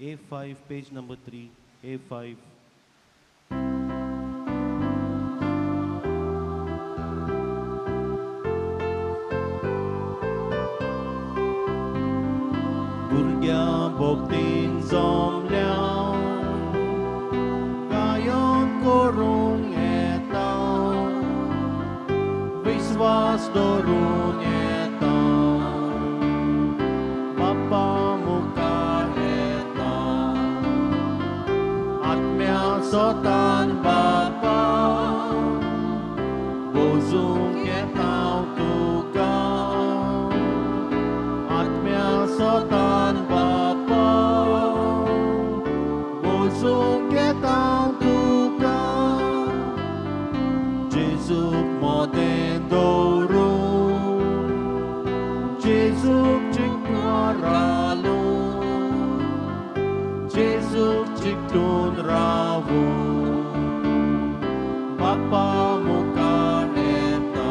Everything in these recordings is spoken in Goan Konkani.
A5, page number 3, A5. भुरग्यां भोगतीन जमल्या गायन करूंक येता, विस्वास दवरून येता, बाप्पा मुखार येता, आत्म्या सोतान बापा बोजूंक येता तुका, आत्म्या सोतान बापा बोजूंक येता तुका, जेजूक मोदें दवरून, जेजूक चिकटून रावूं, जेजूक चिकटून रावूं, बाप्पा मुखार येता,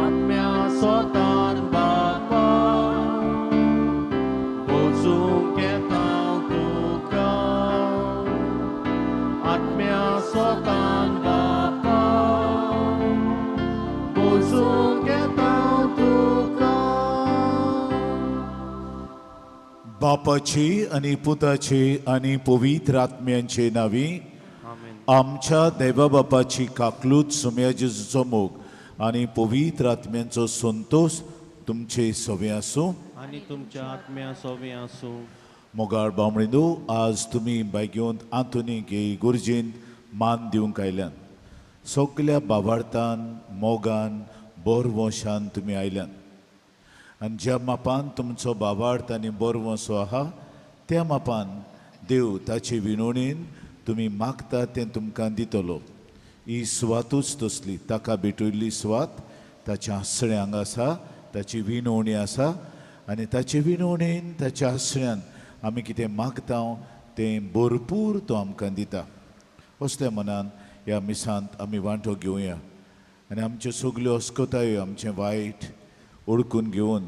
आत्म्या सोतान बापा बोजूंक येता तुका, आत्म्या सोतान बापा बोजूंक येता तुका. बापाची आनी पुताची आनी पवित्र आत्म्यांचे नावी. आमेन. आमच्या देवाबापाची काकलूत, सुम्या जेजूचो मोग आनी पवित्र आत्म्यांचो संतोष तुमचे सवे आसूं. आनी तुमच्या आत्म्या सोवे आसूं. मोगाळ बामणिंदू, आज तुमी बायगेवंत आंतोनीक हे गुरजेन मान दिवंक आयल्यान. सगल्या बाबार्थान, मोगान, बोरवंशान तुमी आयल्यान आनी ज्या मापान तुमचो बाबार्थ आनी बोरवंसो आहा त्या मापान देव ताचे विनोणेन तुमी मागता तें तुमकां दितलो. ही सुवातूच तसली, ताका भेटयल्ली सुवात, ताचें आसळें हांगा आसा, ताची विनवणी आसा आनी ताचे विनवणेन, ताच्या आसळ्यान आमी कितें मागता तें भरपूर तो आमकां दिता. असल्या मनान ह्या मिसांत आमी वांटो घेवया आनी आमच्यो सगल्यो अस्कतायो, आमचें वायट ओळखून घेवन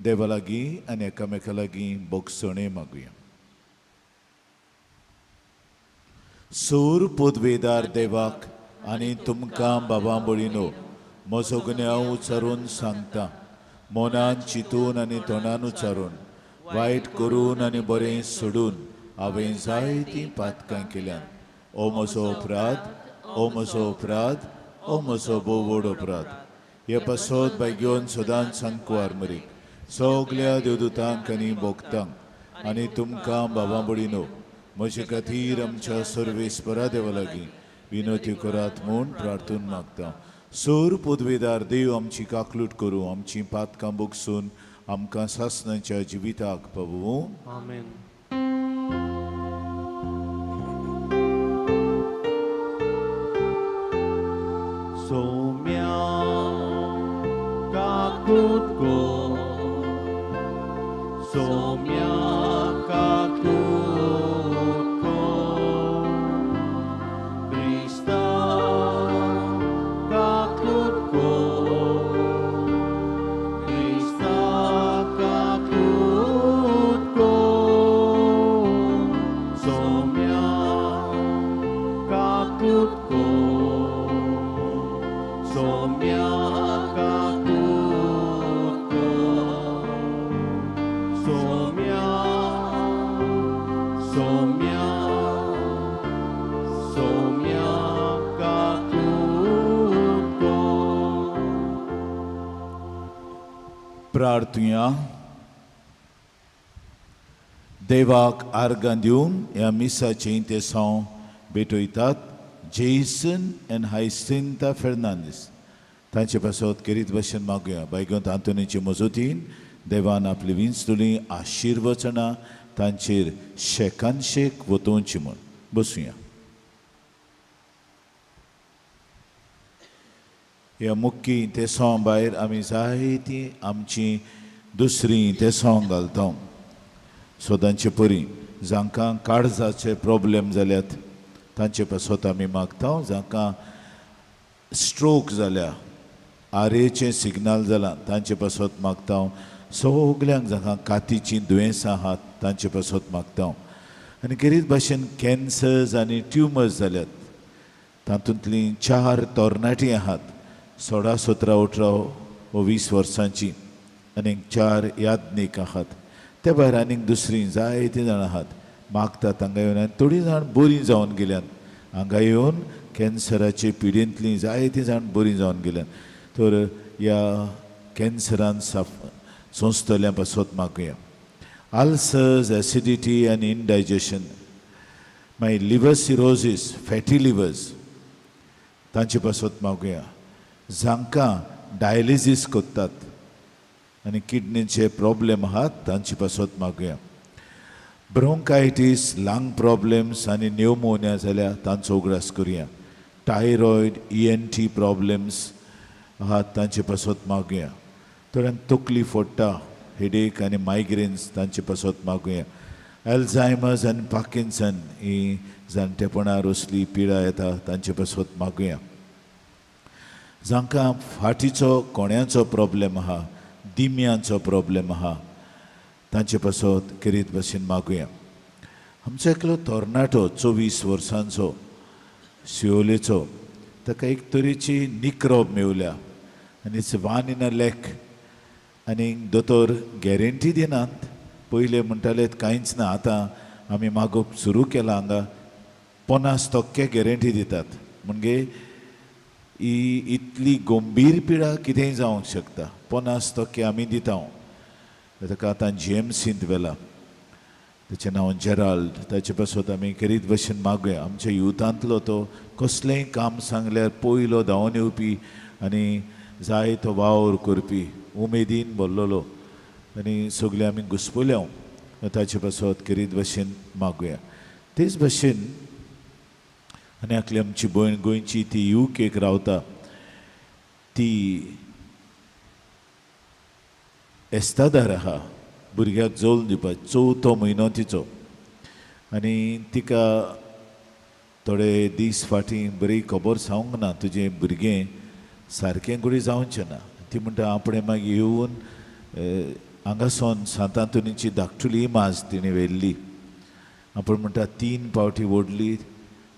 देवा लागीं आनी एकामेका लागीं बोगसणें मागुया. सूर पदवेदार देवाक आनी तुमकां बाबा बळिनो म्हजो गुन्यांव उच्चारून सांगता. मनान चिंतून आनी तोंडान उच्चारून, वायट करून आनी बरें सोडून हांवें जायतीं पातकां केल्यात. ओ म्हजो अपराध, ओ म्हजो अपराध, ओ म्हजो भोव व्हड अपराध. हे पासत बायगेवन सदांच सांकवार मरीक, सगल्या देवदूतांक आनी भोगतांक आनी तुमकां बाबा बळिनो म्हजे खातीर आमच्या सर्वेस्परा देवा लागीं विनवती करात म्हूण प्रार्थून मागता. सोर पदवेदार देव आमची काकलूट करूं, आमची पातकां बोगसून आमकां सासणाच्या जिविताक पावूं. आमेन. सौम्या काकूत को, सौम्या काकूत को, क्रिस्ता काकूत को, क्रिस्ता काकूत को, सौम्या काकूत को, सौम्या काकूत को, सौम्या, सौम्या, सौम्या काकूत को. प्रार्थुया. देवाक आर्गां दिवन ह्या मिसाचें तेसांव भेटयतात जेसन एन्ड हायसिंता फेर्नांदीस. तांचे पासत केरीत भशेन मागुया. बायगोंत आंतोनीचे मजतीन देवान आपली विंचतली आशिर्वचनां तांचेर शेकान शेक वतोवची म्हूण. बसुया. ह्या मुक्की तेसांव भायर आमी जायतीं आमची दुसरीं तेसांव घालता. सदांचे परी जांकां काळजाचे प्रोब्लेम जाल्यात तांचे पासत आमी मागता. जांकां स्ट्रोक जाल्या, आरेचें सिग्नल जालां तांचे पासत मागता. सगल्यांक जांकां कातीचीं दुयेंसां आहात तांचे पासत मागता. आनी खेरीत भाशेन कॅन्सर्स आनी ट्युमर्स जाल्यात तातूंतलीं 4 तरणाटीं आहात, 16, 17, 18 वो 20 वर्सांचीं, आनीक 4 याज्ञीक आहात. ते भायर आनीक दुसरीं जायतीं जाणां आहात मागतात हांगा येवन. आनी थोडीं जाण बरीं जावन गेल्यात हांगा येवन, कॅन्सराचे पिडेंतलीं जायतीं जाण बरीं जावन गेल्यात. तर ह्या कॅन्सरान सोंसतल्या पासत मागुया. अल्सर्स, एसिडिटी आनी इनडायजेशन, मागीर लिवर सिरोजीस, फॅटी लिवर्स तांचे पासत मागुया. जांकां डायलिसीस करतात आनी किडनीचे प्रॉब्लेम आहात तांचे पासत मागुया. ब्रोंकायटीस, लंग प्रॉब्लेम्स आनी न्युमोनिया जाल्यार तांचो उगडास करुया. थायरॉयड, ENT problems आहात तांचे पासत मागुया. थोड्यांक तकली फोडटा, हेडेक आनी मायग्रेन्स तांचे पासत मागुया. अल्झायमर्स आनी पार्किन्सन ही जाणटेपणार असली पिडा येता तांचे पासत मागुया. जांकां फाटीचो कोण्याचो प्रॉब्लेम आहा, दिम्यांचो प्रॉब्लेम आहा तांचे पासत खेरीत भाशेन मागुया. आमचो एकलो तरणाटो 24 वर्सांचो शिवोलेचो, ताका एक तरेची निक्रोब मेवल्या आनी it's 1 in a lakh. आनी दोतोर गॅरंटी दिनात, पयले म्हणटाले कांयच ना, आतां आमी मागप सुरू केलां हांगा 50% गॅरंटी दितात. म्हणजे ही इतली गंभीर पिडा कितेंय जावंक शकता. 50% आमी दिता. ताका आतां GMCंत व्हेला, ताचें नांव जेराल्ड. ताचे पासत आमी खेरीत भशेन मागुया. आमच्या युथांतलो तो कसलेंय काम सांगल्यार पयलो धांवन येवपी आनी जाय तो वावर करपी, उमेदीन भरलेलो आनी सगळे आमी घुसपल्या. ताचे पासत खेरीत भशेन मागुया. तेच भशेन आनी एकली आमची भयण गोंयची, ती UKक रावता, ती एस्तादार आहा, भुरग्याक जल्म दिवपाक 4थो म्हयनो तिचो. आनी तिका थोडे दीस फाटीं बरी खबर सांगूंक ना, तुजें भुरगें सारकें घोडी जावचें ना. ती म्हणटा आपणें मागीर येवन हांगासून सांत आंतोनीची धाकटुली इमाज तिणें व्हेल्ली. आपूण म्हणटा 3 पावटी ओडली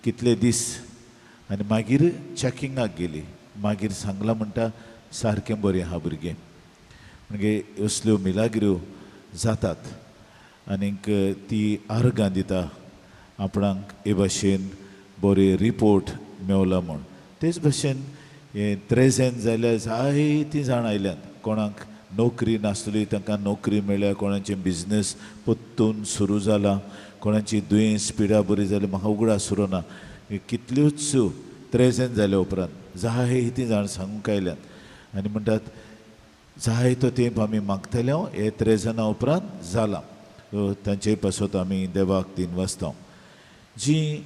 कितले दीस आनी मागीर चॅकिंगाक गेली. मागीर सांगलां म्हणटा सारकें बरें आहा भुरगें. म्हणजे असल्यो मिलाग्र्यो जातात आनीक ती आर्गां दिता आपणाक हे भाशेन बरे रिपोर्ट मेवला म्हूण. तेच भाशेन हें त्रेजेन जाल्यार जायतीं जाणां आयल्यात, कोणाक नोकरी नासली तांकां नोकरी मेळ्ळ्या, कोणाचें बिजनेस परतून सुरू जाला, कोणाची दुयेंस पिडा बरी जाली, म्हाका उगडास उरना. कितल्योच त्रेजेन जाल्या उपरांत जायतीं जाणां सांगूंक आयल्यात आनी म्हणटात जाय तो तेंप आमी मागतले हे त्रेजना उपरांत जालां. तांचे पासत आमी देवाक तीन वाजता. जी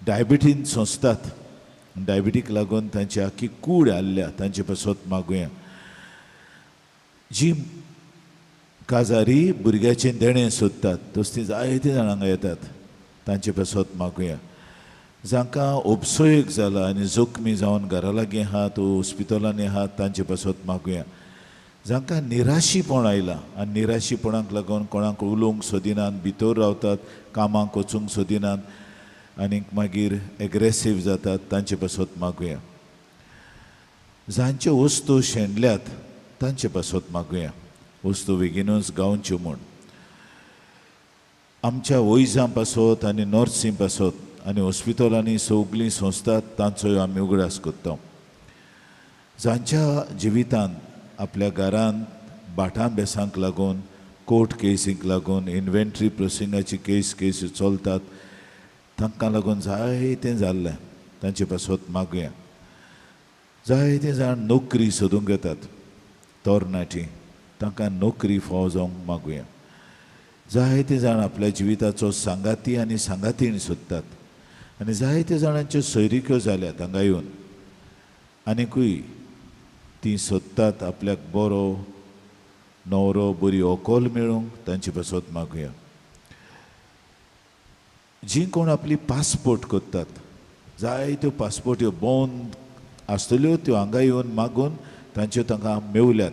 डायबिटीन सोंसतात, डायबिटीक लागून तांची आख्खी कूड हाल्ल्या, तांचे पासत मागुया. जी काजारी भुरग्याचें देणें सोदतात तसलीं जायतीं जाणां हांगा येतात, तांचे पासत मागुया. जांकां उपसोयक जाला आनी जखमी जावन घरा लागीं आहात हॉस्पिटलांनी आहात तांचे पासत मागुया. जांकां निराशीपण आयलां आनी निराशीपणाक लागून कोणाक उलोवंक सोदिनात, भितर रावतात, कामाक वचूंक सोदिनात आनीक मागीर एग्रेसीव जातात, तांचे पासत मागुया. जांच्यो वस्तू शेणल्यात तांचे पासत मागुया, वस्तू बेगीनूच गावच्यो म्हूण. आमच्या वैजां पासत आनी नर्सीं पासत आनी हॉस्पिटलांनी सगळीं संस्थात तांचोय आमी उगडास करता. जांच्या जिवितांत आपल्या घरांत भाटां बेसांक लागून, कोर्ट केसींक लागून, इन्व्हेंट्री प्रोसिंगाची केस केसी चलतात तांकां लागून जायतें जाल्लें, तांचे पासत मागुया. जायते जाण नोकरी सोदूंक येतात तरणाटी, तांकां नोकरी फावो जावंक मागुया. जायते जाण आपल्या जिविताचो सांगाती आनी सांगातीण सोदतात आनी जायते जाणांच्यो सोयरिक्यो जाल्यात हांगा येवन आनिकूय तीं सोदतात आपल्याक बरो न्हवरो, बरी व्हंकल मेळूंक, तांचे पासत मागुया. जीं कोण आपली पासपोर्ट करतात, जायत्यो पासपोर्ट्यो बंद आसतल्यो त्यो हांगा येवन मागून तांच्यो तांकां मेवल्यात,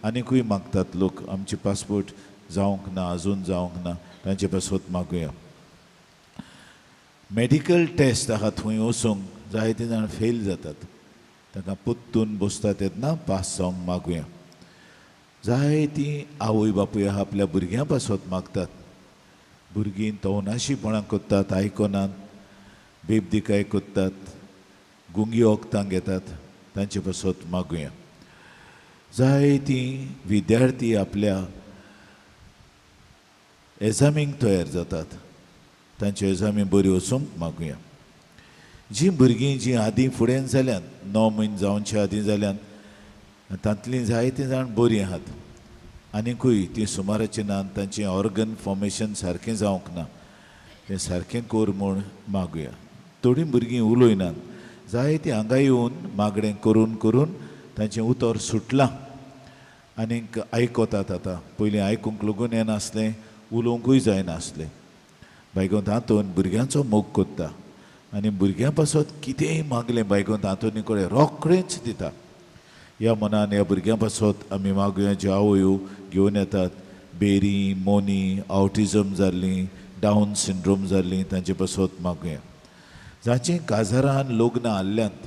आनीकूय मागतात लोक, आमचे पासपोर्ट जावंक ना, अजून जावंक ना, तांचे पासत मागुया. मेडिकल टेस्ट आहा थंय वचूंक जायते जाण फेल जातात, तांकां परतून बसता तेन्ना पास जावंक मागुया. जायतीं आवय बापूय आहा आपल्या भुरग्यां पासत मागतात, भुरगीं तवनाशीपणां करतात, आयकनात, बेबदिकाय करतात, गुंगी वखदां घेतात, तांचे पासत मागुया. जायतीं विद्यार्थी आपल्या एजामींक तयार जातात, तांच्यो एजामी बऱ्यो वचूंक मागुया. जीं भुरगीं जीं आदीं फुडें जाल्यात, 9 म्हयने जावचे आदीं जाल्यात, तांतलीं जायतीं जाण बरीं आहात, आनीकूय तीं सुमाराचीं ना, तांचें ऑर्गन फॉर्मेशन सारकें जावंक ना, तें सारकें कर म्हूण मागुया. थोडीं भुरगीं उलयनात, जायतीं हांगा येवन मागणें करून करून तांचें उतर सुटलां आनीक आयकतात आतां. पयलीं आयकूंक लागून येनासलें, उलोवंकूय जायनासलें. बायगोंत आंतोन भुरग्यांचो मोग करता आनी भुरग्यां पासत कितेंय मागलें बायगोंत आंतोनी कडेन रोखडेंच दिता. ह्या मनान ह्या भुरग्यां पासत आमी मागुया ज्यो आवयो घेवन येतात, बेरी, मोनी, आवटिजम जाल्लीं, डावन सिंड्रोम जाल्लीं, तांचे पासत मागुया. जांचीं काजारान लग्नां हाडल्यांत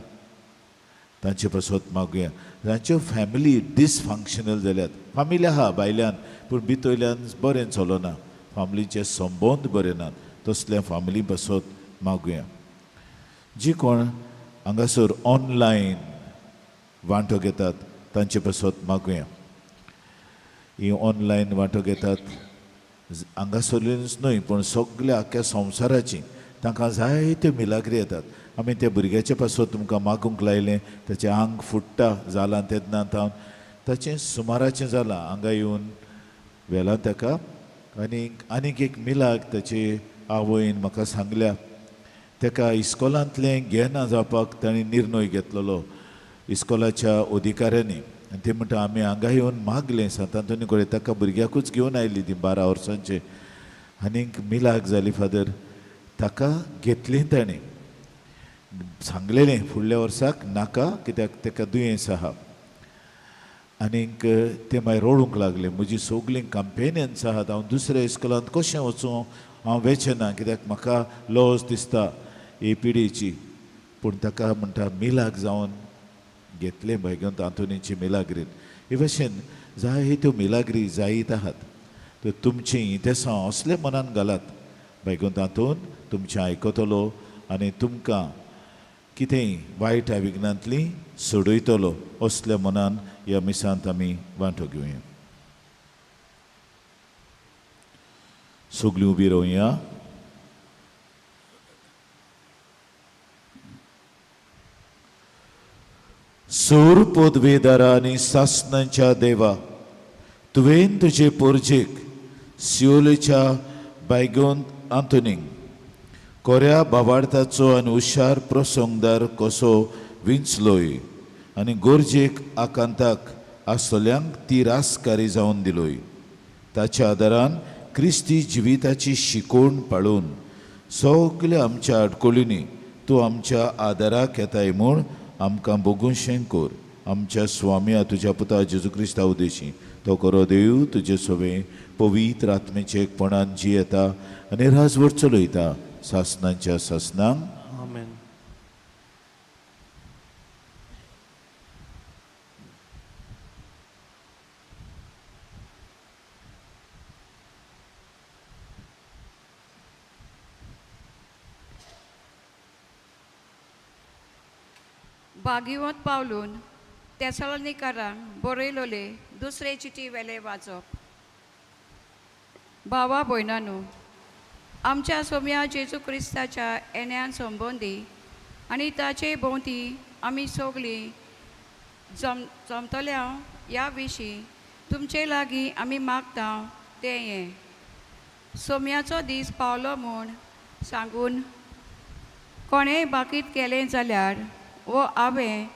तांचे पासत मागुया. जांच्यो फॅमिली डिसफंक्शनल जाल्यात, फामिली आहा भायल्यान पूण भितरल्यान बरें चलना, फामिलीचे संबंद बरे नात, तसल्या फामिली पासत मागुया. जी कोण हांगासर ऑनलायन वांटो घेतात तांचे पासत मागुया. ही ऑनलायन वांटो घेतात हांगासरलीच न्हय पूण सगल्या आख्ख्या संवसाराची, तांकां जायत्यो मिलाग्री येतात. आमी त्या भुरग्याचे पासत तुमकां मागूंक लायलें, ताचें आंग फुट्टा जालां तेन्ना तावन ताचें सुमाराचें जालां, हांगा येवन व्हेलां ताका. आनीक आनीक एक मिलाग ताचे आवयन म्हाका सांगल्या, ताका इस्कोलांतलें घेना जावपाक तांणी निर्णय घेतलेलो इस्कोलाच्या अधिकाऱ्यांनी. आनी ते म्हणटा आमी हांगा येवन मागलें सांत आंतोनी कडेन, ताका भुरग्याकूच घेवन आयली ती 12 वर्सांचे, आनीक मिलाग जाली फादर, ताका घेतली ताणें, सांगलेलें फुडल्या वर्साक नाका कित्याक ताका दुयेंस आहा. आनीक ते मागीर रडूंक लागले, म्हजी सगलीं कंपेनियन्स आहात, हांव दुसऱ्या इस्कोलांत कशें वचूं, हांव वेचें ना कित्याक म्हाका लॉस दिसता ए पिडीची. पूण ताका म्हणटा मिलाग जावन घेतलें भायगंत आंतोनीची मिलाग्रीन. हे भशेन जायत्यो मिलाग्री जायत आहात. तर तुमचीं इंतेसांव असले मनान घालात, भायगंत आंतोन तुमचें आयकतलो आनी तुमकां कितेंय वायट विघ्नांतली सोडयतलो, असल्या मनान ह्या मिसांत आमी वांटो घेवया. सगळीं उबी रावया. सूर पदवेदारा आनी सासणांच्या देवा, तुवें तुजे पोरजेक सियोलेच्या बायगोंत आंतोनीक कोऱ्या बावार्थाचो आनी हुशार प्रसंगदार कसो विंचलोय आनी गरजेक आकांताक आसतल्यांक ती रासकारी जावन दिलोय. ताच्या आदारान क्रिस्ती जिविताची शिकवण पाळून सगल्या आमच्या आडकोळींनी तूं आमच्या आदाराक येताय म्हूण आमकां भोगूशें कर. आमच्या स्वाम्या तुज्या पुता जेजू क्रिस्ता उदेशी तो करो देव तुजे सोवे पवित्र आत्मेचे एकपणान जियेता आनी राजवट चलयता सासणांच्या सासणांक. आमेन. बागिवंत पावलून तेसलोनिकारांक बरयलोले दुसरे चिटी वेले वाचप. भावा भयणांनो, आमच्या सोम्या जेजू क्रिस्ताच्या येण्यान संबंदी आनी ताचे भोंवती आमी सगळीं जमतल्या ह्या विशीं तुमचे लागीं आमी मागता तें हें. सोम्याचो दीस पावलो म्हूण सांगून कोणेंय बाकीत केलें जाल्यार वो हांवें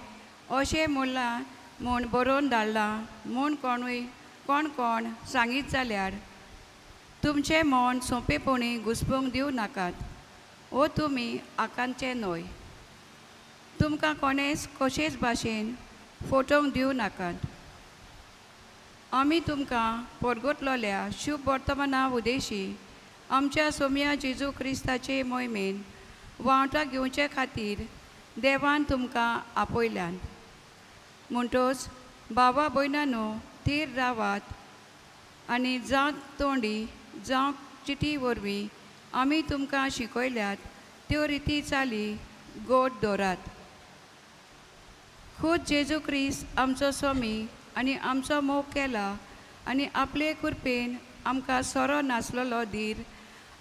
अशें म्हणलां म्हूण बरोवन धाडलां म्हूण कोणूय कोण कोण सांगीत जाल्यार तुमचें मन सोंपेपणी घुसपूंक दिवं नाकात वो तुमी आकांतचे न्हय. तुमकां कोणेंच कशेच भाशेन फटोवंक दिवं नाकात. आमी तुमकां परगटलोल्या शुभ वर्तमाना उदेशी आमच्या सोम्या जेजू क्रिस्ताचे मोहिमेन वांटा घेवचे खातीर देवान तुमकां आपयल्यान. म्हणटोच बाबा भयणानो थीर रावात आनी जावं तोंडी जावं चिटी वरवीं आमी तुमकां शिकयल्यात त्यो रिती चाली गोड दवरात. खूद जेजू क्रिस्त आमचो स्वामी आनी आमचो मोग केला आनी आपले कृपेन आमकां सोरो नासलेलो धीर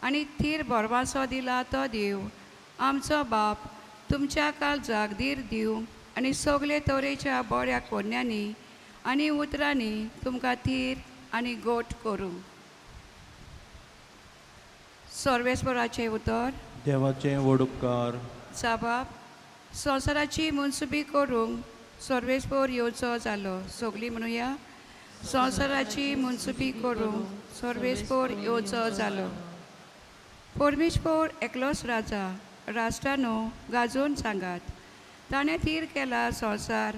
आनी थीर भरवासो दिला तो देव आमचो बाप तुमच्या काळजाक धीर दिवं आनी सगळे तरेच्या बऱ्या कोन्यांनी आनी उतरांनी तुमकां थीर आनी गोट करूं. सर्वेस्वराचें उतर. देवाचें व्हड उपकार. साबाब संवसाराची मनसुबी करूंक सर्वेस्पोर येवचो जालो. सगळीं म्हणुया, संवसाराची मनसुबी करूंक सर्वेस्पोर येवचो जालो. परमेश्वर एकलोच राजा, राष्ट्रानो गाजोवन सांगात, ताणें थीर केला संवसार,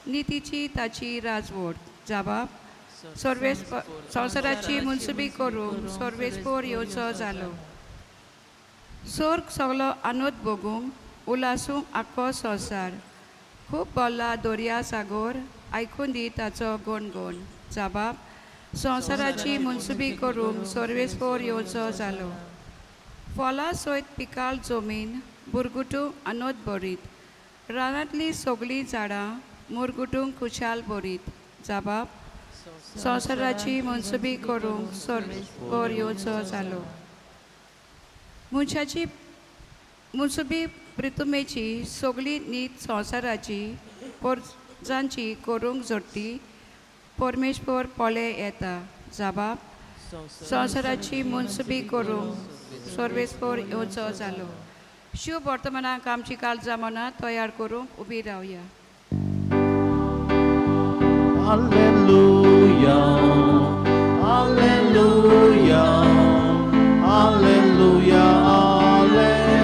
नितीची ताची राजवट. जाबाब सर्वेस्पोर संवसाराची मनसुबी करूंक सर्वेस्पोर येवचो जालो. सोर्ग सगलो आनोद भोगूंक उलासूंक आख्खो संवसार, खूब भरला दर्या सागोर, आयकून दी ताचो गणगण. जाबाब संवसाराची मनसुबी करूंक सर्वेस्पोर येवचो जालो. फळां सयत पिकाळ जमीन बुरगुटूंक आनोद भरीत, रानांतलीं सगळीं झाडां मुरगुटूंक खुशाल भरीत. जाबाब संवसाराची मनसुबी करूंक सर्वेस्पोर येवचो जालो. मनशाची मनसुबी प्रितुमेची सगळी नीत संवसाराची पोरजांची करूंक जोडटी परमेश्वर पोले येता. जाबाब संवसाराची मनसुबी करूंक सर्वेस्पोर येवचो जालो. शुभ वर्तमानाक आमची काळजां मनां तयार करूंक उबी रावया. Alleluia, Alleluia, Alleluia, Alleluia,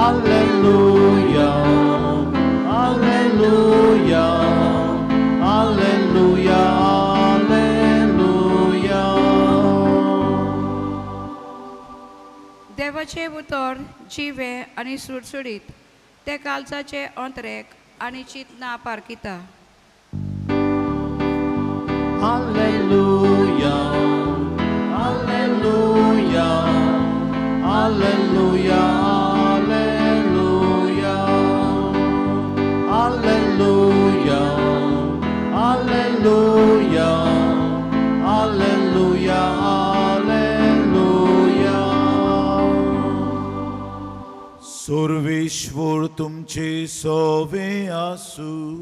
Alleluia, Alleluia, Alleluia, Alleluia. देवाचें उतर जिवें आनी सुडसुडीत, तें काळजाचे अंतरेक आनी चिंतना पारखिता. Alleluia, Alleluia, Alleluia, Alleluia, Alleluia, Alleluia, Alleluia, Alleluia. Sarveshwar तुमचे सोवे आसूं.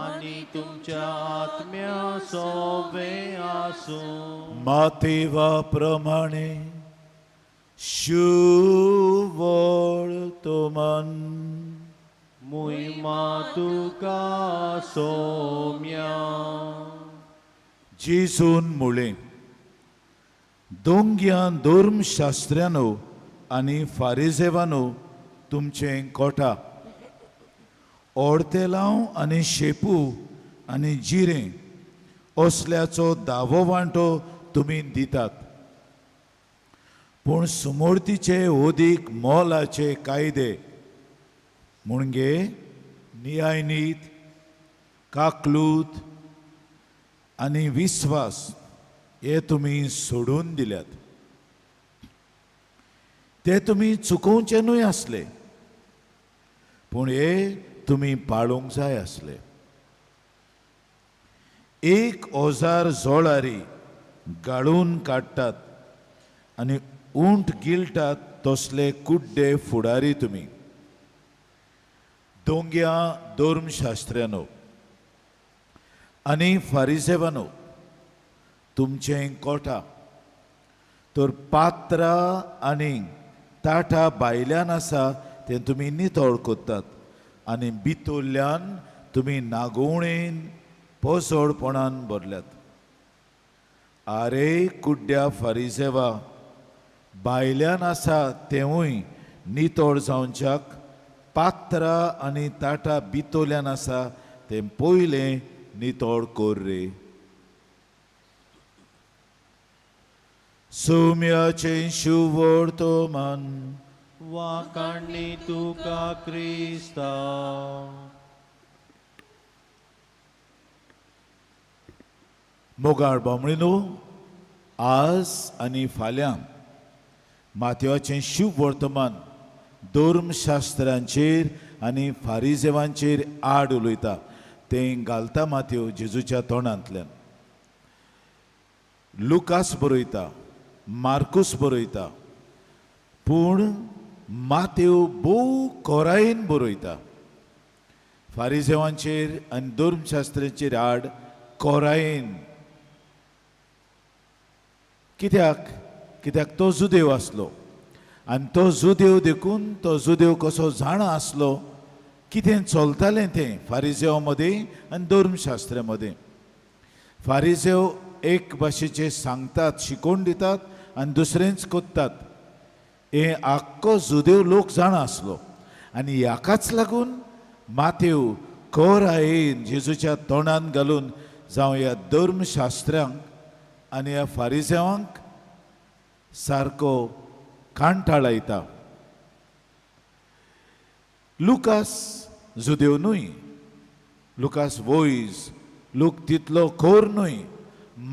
आनी तुमच्या आत्म्या सोवे आसूं. मातेवा प्रमाणे शुवळ तोमन. मुयमा तुका सोम्या. जेजून मुळे दोंग्या धर्मशास्त्र्यानो आनी फारिजेवानो तुमचें कोटा ओडतेलांव आनी शेपू आनी जिरें असल्याचो दावो वांटो तुमी दितात, पूण सुमोर्तीचे ओदीक मोलाचे कायदे म्हणजे न्यायनीत, काकलूत आनी विस्वास हे तुमी सोडून दिल्यात. ते तुमी चुकोवचे न्हय आसले, पूण हे तुमी पाळूंक जाय आसले. 1000 जोळारी गाळून काडटात आनी उंट गिळटात तसले कुड्डे फुडारी तुमी. दोंग्या धर्मशास्त्र्यानो आनी फारिजेवानो तुमचें कोटा, तर पात्रां आनी ताटां भायल्यान आसा तें तुमी नितळ करतात आनी भितरल्यान तुमी नागोवणेन पोसोडपणान भरल्यात. आरे कुड्ड्या फारिजेवा, भायल्यान आसा तेंवूय नितळ जावच्याक पात्रां आनी ताटां भितरल्यान आसा तें पयलें नितळ कर रे. सोम्याचें शुवर्तमान. वाखाणणी तुका क्रिस्ता. मोगाळ बामणीनो, आज आनी फाल्यां माथ्याचें शुभ वर्तमान धर्मशास्त्रांचेर आनी फारिजेवांचेर आड उलयता. तें घालता माथ्यो जेजूच्या तोंडांतल्यान. लुकास बरयता, मार्कूस बरयता, पूण माथ्यो भोव खोरायेन बरयता. फारिजेवांचेर आनी धर्मशास्त्रांचेर आड खोरायेन. कित्याक? कित्याक तो जुदेव आसलो आनी तो जुदेव देखून तो जुदेव कसो जाणा आसलो कितें चलतालें तें फारिजेवा मदीं आनी धर्मशास्त्रा मदीं. फारिजेव एक भाशेचे सांगतात, शिकोवन दितात आनी दुसरेंच कोत्तात. हें आख्खो जुदेव लोक जाणा आसलो आनी ह्याकाच लागून मातेव खोरायेन जेजूच्या तोंडान घालून जावं ह्या धर्मशास्त्रांक आनी ह्या फारिजेवांक सारको कांठाळायता. लुकास जुदेव न्हय, लुकास वयज, लूक तितलो खोर न्हय.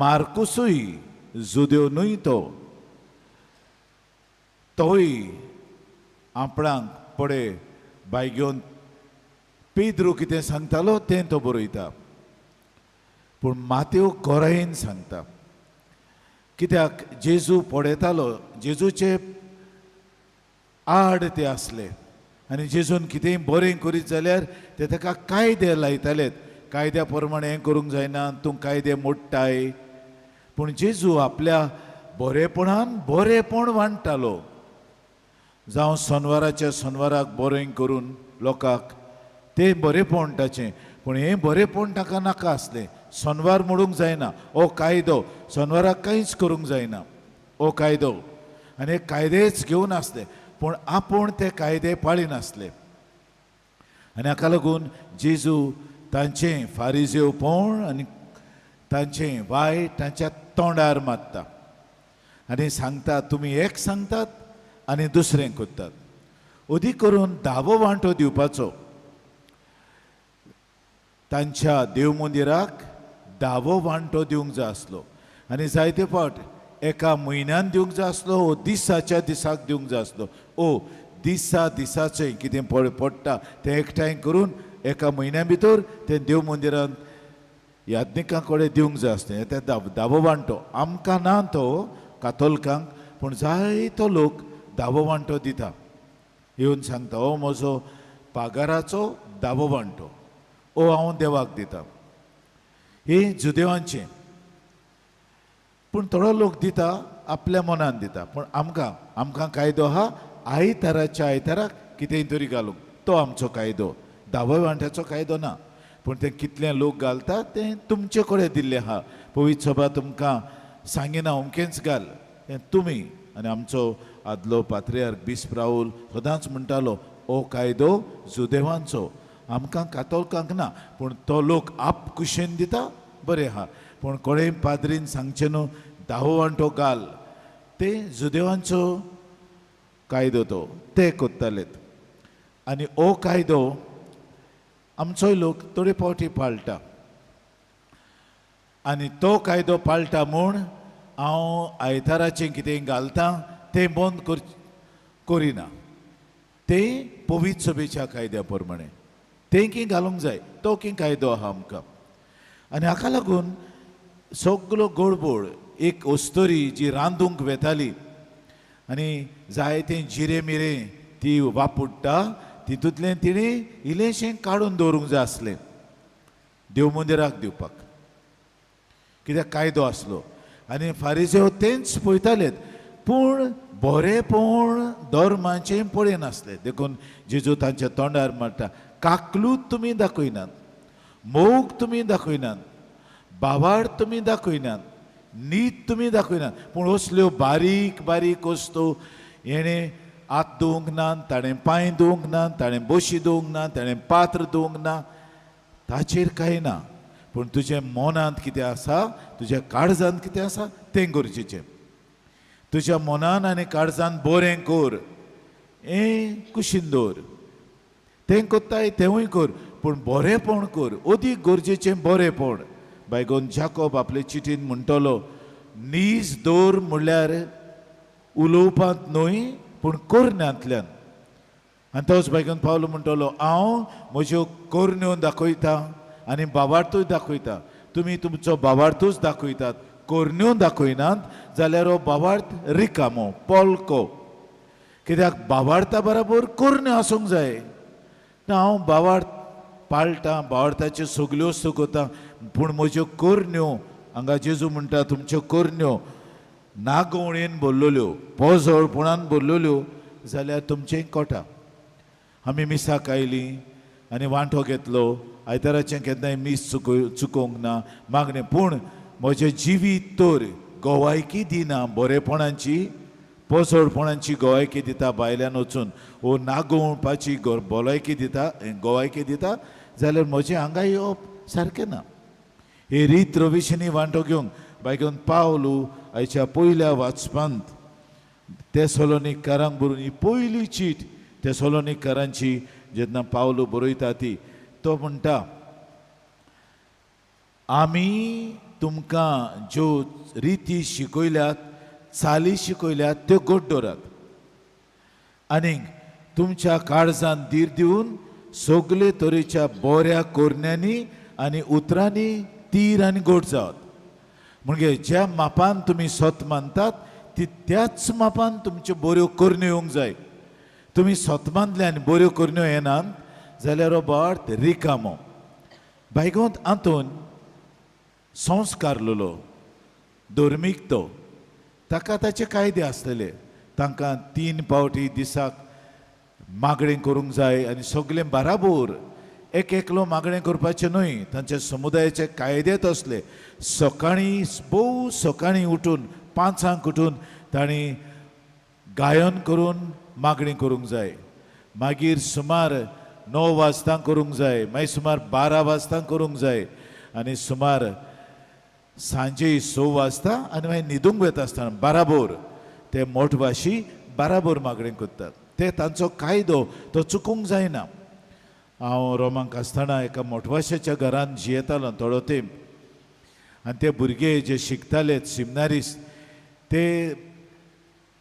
मार्कुसूय जुदेव न्हय, तो तोय आपणाक पडे बाय घेवन पेद्रू कितें सांगतालो तें तो बरयता. पूण मातेव कोरायेन सांगता. कित्याक जेजू पळयतालो, जेजूचे आड ते आसले आनी जेजून कितेंय बरें करीत जाल्यार ते ताका कायदे लायताले. कायद्या प्रमाणे हें करूंक जायना, तूं कायदे मोडटाय. पूण जेजू आपल्या बरेपणान बरेपण वांट्टालो. जावं सोनवाराच्या सोनवाराक बरें करून लोकांक तें बरेपण ताचें. पूण हें बरेपण ताका नाका आसलें. सोनवार मोडूंक जायना ओ कायदो, सोनवाराक कांयच करूंक जायना ओ कायदो, आनी हे कायदेच घेवन आसले. पूण आपूण ते कायदे पाळिनासले आनी हाका लागून जेजू तांचें फारिजेवपण आनी तांचें वायट तांच्या तोंडार मारता आनी सांगता, तुमी एक सांगतात आनी दुसरें करतात. अदीक करून धावो वांटो दिवपाचो, तांच्या देव मंदिराक धावो वांटो दिवंक जाय आसलो आनी जायते फावट एका म्हयन्यान दिवंक जाय आसलो ओ दिसाच्या दिसाक दिवंक जाय आसलो. ओ दिसा दिसाचें कितें पडटा तें एकठांय करून एका म्हयन्या भितर तें देव मंदिरांत याज्ञिकां कडेन दिवंक जाय आसलें. तें धावो वांटो आमकां ना तो कातोलकांक, पूण जायतो लोक धावो वांटो दिता. येवन सांगता, हो म्हजो पागाराचो धावो वांटो, ओ हांव देवाक दिता. हें जुदेवांचें. पूण थोडो लोक दिता आपल्या मनान दिता. पूण आमकां आमकां कायदो आहा आयताराच्या आयताराक कितेंय तरी घालूंक, तो आमचो कायदो, धावो वांट्याचो कायदो ना. पूण तें कितलें लोक घालता तें तुमचे कडेन दिल्लें आहा. पवित्र सभा तुमकां सांगिना अमकेंच घाल, तें तुमी. आनी आमचो आदलो पात्रियार्क बिस्प राहुल सदांच म्हणटालो, हो कायदो जुदेवांचो, आमकां कातोलकांक ना. पूण तो लोक आप कुशेन दिता, बरें आहा. पूण कोणेय पाद्रीन सांगचें न्हू धावो वांटो घाल, ते जुदेवांचो कायदो तो ते कोत्तालेत. आनी हो कायदो आमचोय लोक थोडे फावटी पाळटा आनी तो कायदो पाळटा म्हूण हांव आयताराचें कितें घालता तें बंद करिना. तें पवित्र सभेच्या कायद्या प्रमाणे तें की घालूंक जाय, तो की कायदो आहा आमकां. आनी हाका लागून सगलो गडबड. एक अस्तोरी जी रांदूंक वेताली आनी जायतें जिरें मिरें ती वापुडटा, तितूंतलें तिणें इल्लेंशें काडून दवरूंक जाय आसलें देव मंदिराक दिवपाक, कित्याक कायदो आसलो. आनी फारिजेव तेंच पळयतालेत, पूण बरेपण धर्माचें पळयनासलें. देखून जेजू तांच्या तोंडार मारता, काकलूत तुमी दाखयनात, मोग तुमी दाखयनात, बावाड तुमी दाखयनात, नीत तुमी दाखयनात, पूण असल्यो बारीक बारीक वस्तू हेणें हात धुवंक ना, ताणें पांय धुवंक ना, ताणें बशी धुवंक ना, ताणें पात्र धुवंक ना, ताचेर कांय ना, पूण तुजें मनांत कितें आसा, तुज्या काळजांत कितें आसा तें गरजेचें. तुज्या मनान आनी काळजान बरें कर, हें कुशीन दवर, तें कोत्ताय तेंवूय कर, पूण बरेंपण कर, अदीक गरजेचें बरेंपण. बायगोन जाकोब आपले चिटीन म्हणटलो, नीज दवर म्हणल्यार उलोवपांत न्हय पूण करण्यांतल्यान. आनी तोच बायगोन पावलो म्हणटलो, हांव म्हज्यो करण्यो दाखयता आनी बाबार्थूय दाखयता, तुमी तुमचो बाबार्थूच दाखयतात, करण्यो दाखयनात जाल्यार हो बाबार्थ रिकामो पोलको. कित्याक बाबार्था बराबर करण्यो आसूंक जाय. ना हांव बाबार्थ पाळटां, बाबार्थाच्यो सगल्यो वस्तू करता, पूण म्हज्यो करण्यो, हांगा जेजू म्हणटा तुमच्यो करण्यो नागोवणेन भरलेल्यो, पोजोळपणान भरलेल्यो जाल्यार तुमचें कोटा. आमी मिसाक आयलीं आनी वांटो घेतलो, आयताराचें केन्नाय मीस चुकोवंक ना मागणें, पूण म्हजें जिवीत तर गोवायकी दिना, बरेपणाची पोजोळपणाची गोवायकी दिता भायल्यान वचून, वो नागोवपाची भलायकी दिता, गोवायकी दिता जाल्यार म्हजें हांगा येवप सारकें ना. हे रीत रविशींनी वांटो घेवंक बायगोन पावलू आयच्या पयल्या वाचपांत तेसलोनीकारांक बरोवन ही पयली चीट तेसलोनीकारांची जेन्ना पावलू बरयता ती, तो म्हणटा आमी तुमकां ज्यो रिती शिकयल्यात, चाली शिकयल्यात त्यो गोड दवरात आनीक तुमच्या काळजान धीर दिवन सगले तरेच्या बऱ्या करण्यांनी आनी उतरांनी तीर आनी गोड जावत. म्हणजे ज्या मापान तुमी सत मानतात ती त्याच मापान तुमच्यो बऱ्यो करण्यो येवंक जाय. तुमी सत मानले आनी बऱ्यो करण्यो येनात जाल्यार हो बोवार्थ रिकामो. बायगोंत आंतोन संस्कारलेलो धर्मीक, तो ताका ताचे कायदे आसलेले. तांकां 3 पावटी दिसाक मागणें करूंक जाय आनी सगळें बाराबोर, एक एकलो मागणें करपाचें न्हय. तांच्या समुदायाचे कायदे तसले. सकाळीं भोव सकाळीं उठून 5 उठून तांणी गायन करून मागणी करूंक जाय, मागीर सुमार 9 वाजतां करूंक जाय, मागीर सुमार 12 वाजतां करूंक जाय आनी सुमार सांजे 6 वाजता आनी मागीर न्हिदूंक वता आसतना बाराबोर ते मोठभाशी बाराबोर मागणें करतात. ते तांचो कायदो, तो चुकूंक जायना. हांव रोमांक आसतना एका मोठवाशाच्या घरान जियेतालो थोडो तेंप, आनी ते भुरगे जे शिकताले सिमनारीस ते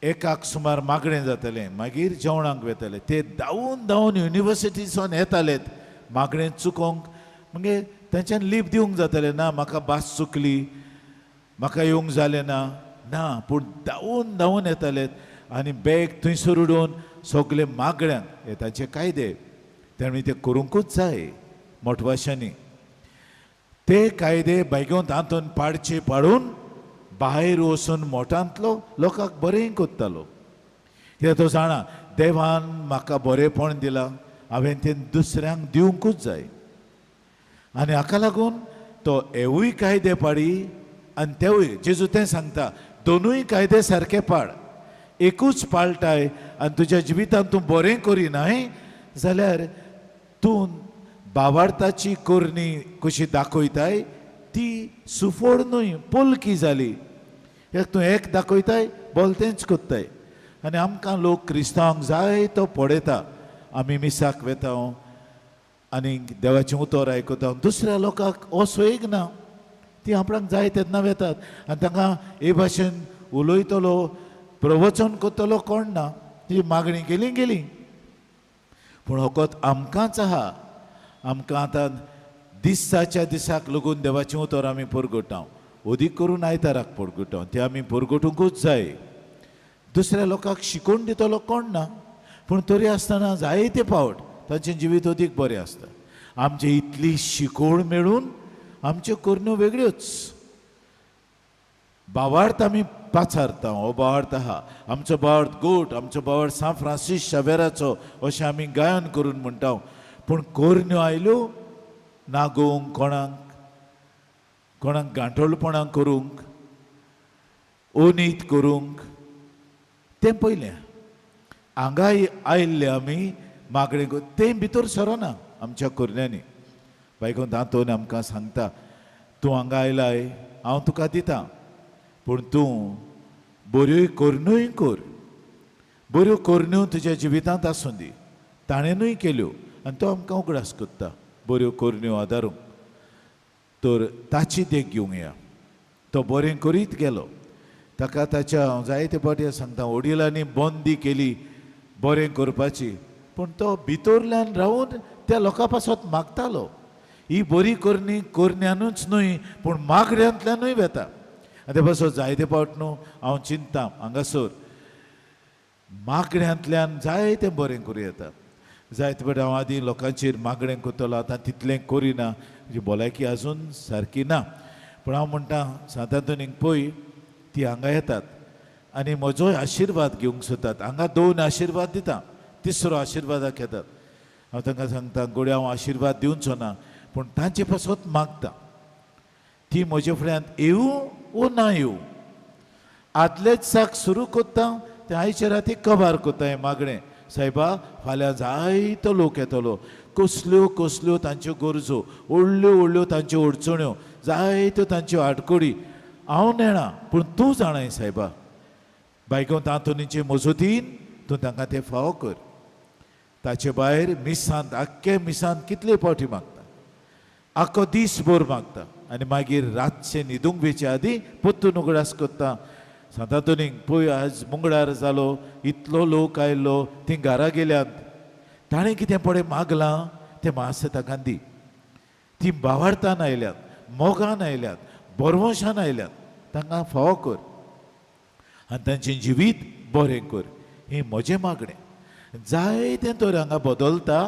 एकाक सुमार मागणें जातालें, मागीर जेवणाक वेताले. ते धांवून धांवून युनिवर्सिटीसून येतालेत मागणें चुकोवंक, म्हणजे तांच्यान लीप दिवंक जातालें ना, म्हाका भास चुकली, म्हाका येवंक जालें ना, ना, पूण धांवून धांवून येतालेत आनी बॅग थंयसर उडोवन सगळे मागण्यांक, हे तांचे कायदे, तांणी ते करूंकूच जाय मोटवाशांनी. ते कायदे बायगोंत आंतोन पाडचे पाडून भायर वचून मोठांतलो लोकांक बरें करतालो. कित्याक तो जाणा देवान म्हाका बरेंपण दिलां, हांवें तें दुसऱ्यांक दिवंकूच जाय. आनी हाका लागून तो हेवूय कायदे पाडी आनी तेवूय, जेजू तें सांगता, दोनूय कायदे सारके पाड, एकूच पाळटाय आनी तुज्या जिवितांत तूं बरें करिनाय जाल्यार तूं बावार्थाची करणी कशी दाखयताय ती सुफोड न्हय, पोलकी जाली. एक तूं एक दाखयताय बोलतेंच कोत्ताय. आनी आमकां लोक क्रिस्तांवांक जाय तो पळयता, आमी मिसाक वेता आनी देवाचें उतर आयकता, दुसऱ्या लोकांक हो सोयीक ना, ती आपणाक जाय तेन्ना वेतात आनी तांकां हे भाशेन उलयतलो प्रवचन करतलो कोण ना. ती मागणी केली गेली. पूण फकत आमकांच आहा, आमकां आतां दिसाच्या दिसाक लागून देवाचें उतर आमी परगटाव, अदीक करून आयताराक परगटाव, तें आमी परगटूंकूच जाय. दुसऱ्या लोकांक शिकोवन दितलो कोण ना, पूण तरी आसतना जायते फावट तांचें जिवीत अदीक बरें आसता. आमचें इतली शिकोवण मेळून आमच्यो करण्यो वेगळ्योच. बावार्थ आमी पाचारता, हो बावार्थ आहा, आमचो बावार्थ गोट, आमचो बावार्थ सांत फ्रांसीस शावेराचो अशें आमी गायन करून म्हणटा, पूण करण्यो आयल्यो नागोवंक कोणाक, कोणाक गांठोळपणां करूंक, अनीत करूंक, तें पयलें हांगा आयिल्ले आमी मागणें तें भितर सरना आमच्या करण्यांनी. बायकोन आंतोन आमकां सांगता, तूं हांगा आयलाय, हांव तुका दितां, पूण तूं बऱ्योय करण्योय कर. बऱ्यो करण्यो तुज्या जिवितांत आसूं दी. ताणेंनूय केल्यो आनी तो आमकां उगडास करता बऱ्यो करण्यो आदारूंक. तर ताची देख घेवंक या. तो बरें करीत गेलो. ताका ताच्या हांव जायते फावटी सांगता, वडिलांनी बंदी केली बरें करपाची, पूण तो भितरल्यान रावून त्या लोकां पासत मागतालो. ही बरी करणी करण्यानूच न्हय पूण मागण्यांतल्यानूय वेता. आनी ते पासत जायते फावट न्हू हांव चिंता हांगासर मागण्यांतल्यान जायतें बरें करूं येता. जायते फावट हांव आदीं लोकांचेर मागणें करतलो, आतां तितलें करिना, म्हजी भलायकी आजून सारकी ना. पूण हांव म्हणटा सांतांतोनीक पळय, ती हांगा येतात आनी म्हजोय आशिर्वाद घेवंक सोदतात. हांगा दोन आशिर्वाद दिता, तिसरो आशिर्वादाक येतात. हांव तांकां सांगता, गोडये हांव आशिर्वाद दिवचो ना, पूण तांचे पासत मागता. ती म्हजे फुड्यांत येवं वो ना येवं, आदलेच दिसाक सुरू करता ते आयचे राती कबार करता हें मागणें. सायबा फाल्यां जायतो लोक येतलो, कसल्यो कसल्यो तांच्यो गरजो, व्हडल्यो व्हडल्यो तांच्यो अडचण्यो, जायत्यो तांच्यो आडकोडी, हांव नेणा पूण तूं जाणाय सायबा. बायको तातोनीचे मजतीन तूं तांकां तें फावो कर. ताचे भायर मिसांत, आख्खे मिसांत कितले फावटी मागता, आख्खो दीस भर मागता आनी मागीर रातचें न्हिदूंक वेचे आदीं परतून उगडास करता. सांतांतोनीक पळय आज मंगळार जालो, इतलो लोक आयलो, तीं घरा गेल्यात, ताणें कितें पळय मागलां तें मातशें तांकां दी. ती बावार्थान आयल्यात, मोगान आयल्यात, बरवंशान आयल्यात, तांकां फावो कर आनी तांचें जिवीत बरें कर. हें म्हजें मागणें. जायतें तर हांगा बदलता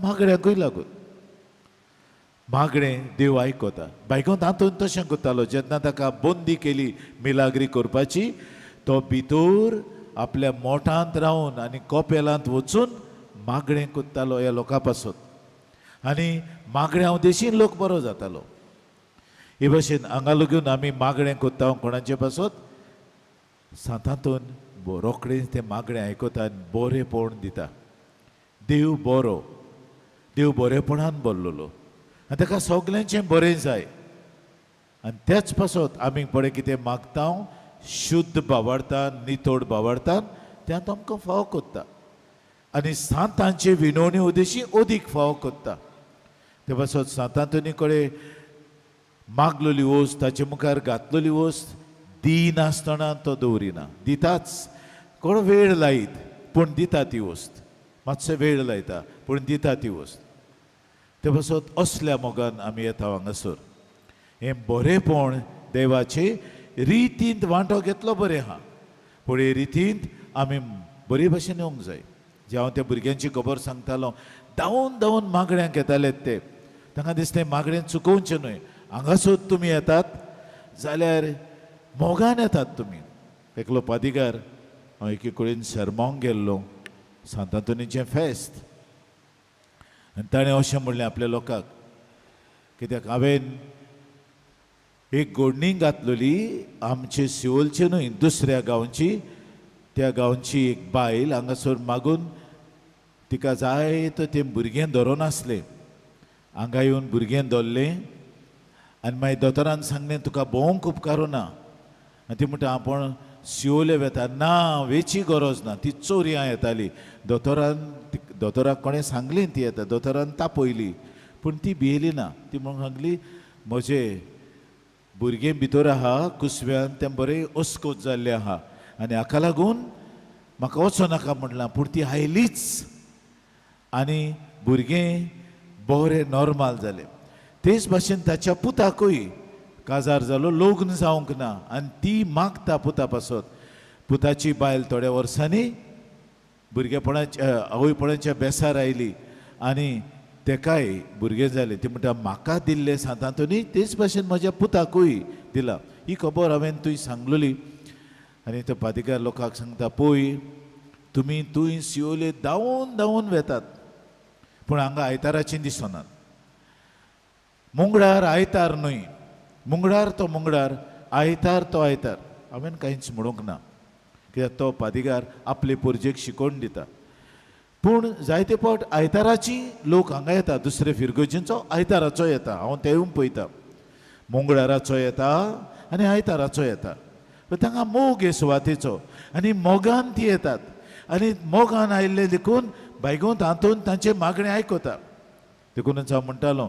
मागण्यांकूय लागून. मागणें देव आयकता. बायकोन तातूंत तशें करतालो, जेन्ना ताका बंदी केली मिलाग्री करपाची, तो भितर आपल्या मोठांत रावन आनी कोपेलांत वचून मागणें करतालो ह्या लोकां पासत, आनी मागण्या उद्देशीन लोक बरो जातालो. हे भाशेन हांगा लागून आमी मागणें करता कोणाचे पासत, सांतांतून रोखडेंच तें मागणें आयकता आनी बरेंपण दिता. देव बरो, देव बरेपणान भरलेलो आनी ताका सगल्यांचें बरें जाय. आनी त्याच पासत आमी पळय कितें मागता, शुद्ध बावडतान, नितळ बावडतान, तें आमकां फावो करता आनी सांतांचे विनवणी उद्देशी अदीक फावो करता. ते पासत सांतांतोनी कडेन मागलोली वस्त, ताचे मुखार घातलोली वस्त दिनासतना तो दवरिना, दिताच. कोण वेळ लायत पूण दिता ती वस्त, मातसो वेळ लायता पूण दिता ती वस्त. ते पासत असल्या मोगान आमी येता हांगासर. हें बरेंपण देवाचे रितींत वांटो घेतलो बरें आहा, पूण हे रितींत आमी बरे भशेन येवंक जाय. जे हांव त्या भुरग्यांची खबर सांगतालो, धांवून धांवून मागण्यांक येताले ते, तांकां दिसलें मागणें चुकोवचें न्हय. हांगासर तुमी येतात जाल्यार मोगान येतात तुमी. एकलो पादिगार, हांव एके कडेन शर्मांक गेल्लो, सांतांतोनीचें फेस्त, आनी ताणें अशें म्हणलें आपल्या लोकांक, कित्याक हांवें एक गोडणी घातलेली, आमचे सिवोलचे न्हय दुसऱ्या गांवची, त्या गांवची एक बायल हांगासर मागून तिका जाय तर तें भुरगें धरून आसलें. हांगा येवन भुरगें धरलें आनी मागीर दोतोरान सांगलें तुका भोंवंक उपकारूना. आनी ती म्हणटा आपूण सिवोले वेता, ना वेची गरज ना. ती चोरयां येताली. दोतोरान दोतोराक कोणें सांगलें ती येता, दोतोरान तापयली पूण ती भियेली ना. ती म्हणून सांगली म्हजें भुरगें भितर आहा कुसव्यान, तें बरें अस्कोत जाल्लें आहा आनी हाका लागून म्हाका वचो नाका म्हणलां. पूण ती आयलीच आनी भुरगें बरें नॉर्मल जालें. तेच भाशेन ताच्या पुताकूय काजार जालो, लग्न जावंक ना आनी ती मागता पुता पासत. पुताची बायल थोड्या वर्सांनी भुरगेपणाच्या आवयपणाच्या बेसार आयली आनी तेकाय भुरगें जालें. ती म्हणटा म्हाका दिल्लें सांतांतोनी तेच भाशेन म्हज्या पुताकूय दिला. ही खबर हांवें तुय सांगलोली. आनी तो पादिकार लोकांक सांगता, पळय तुमी थंय सियोले धांवून धांवून वेतात पूण हांगा आयताराची दिसनात. मुंगडार आयतार न्हय, मुंगडार तो मुंगडार, आयतार तो आयतार. हांवें कांयच म्हणूंक ना, कित्याक तो पादिगार आपले पोरजेक शिकोवन दिता. पूण जायते फावट आयताराची लोक हांगा येता, दुसरे फिरगर्जींचो आयताराचो येता, हांव तेवूय पळयता, मंगळाराचो येता आनी आयताराचो येता. पूण तांकां मोग हे सुवातेचो आनी मोगान ती येतात आनी मोगान आयिल्ले देखून बायगोंत हातून तांचें मागणें आयकता. देखूनच हांव म्हणटालो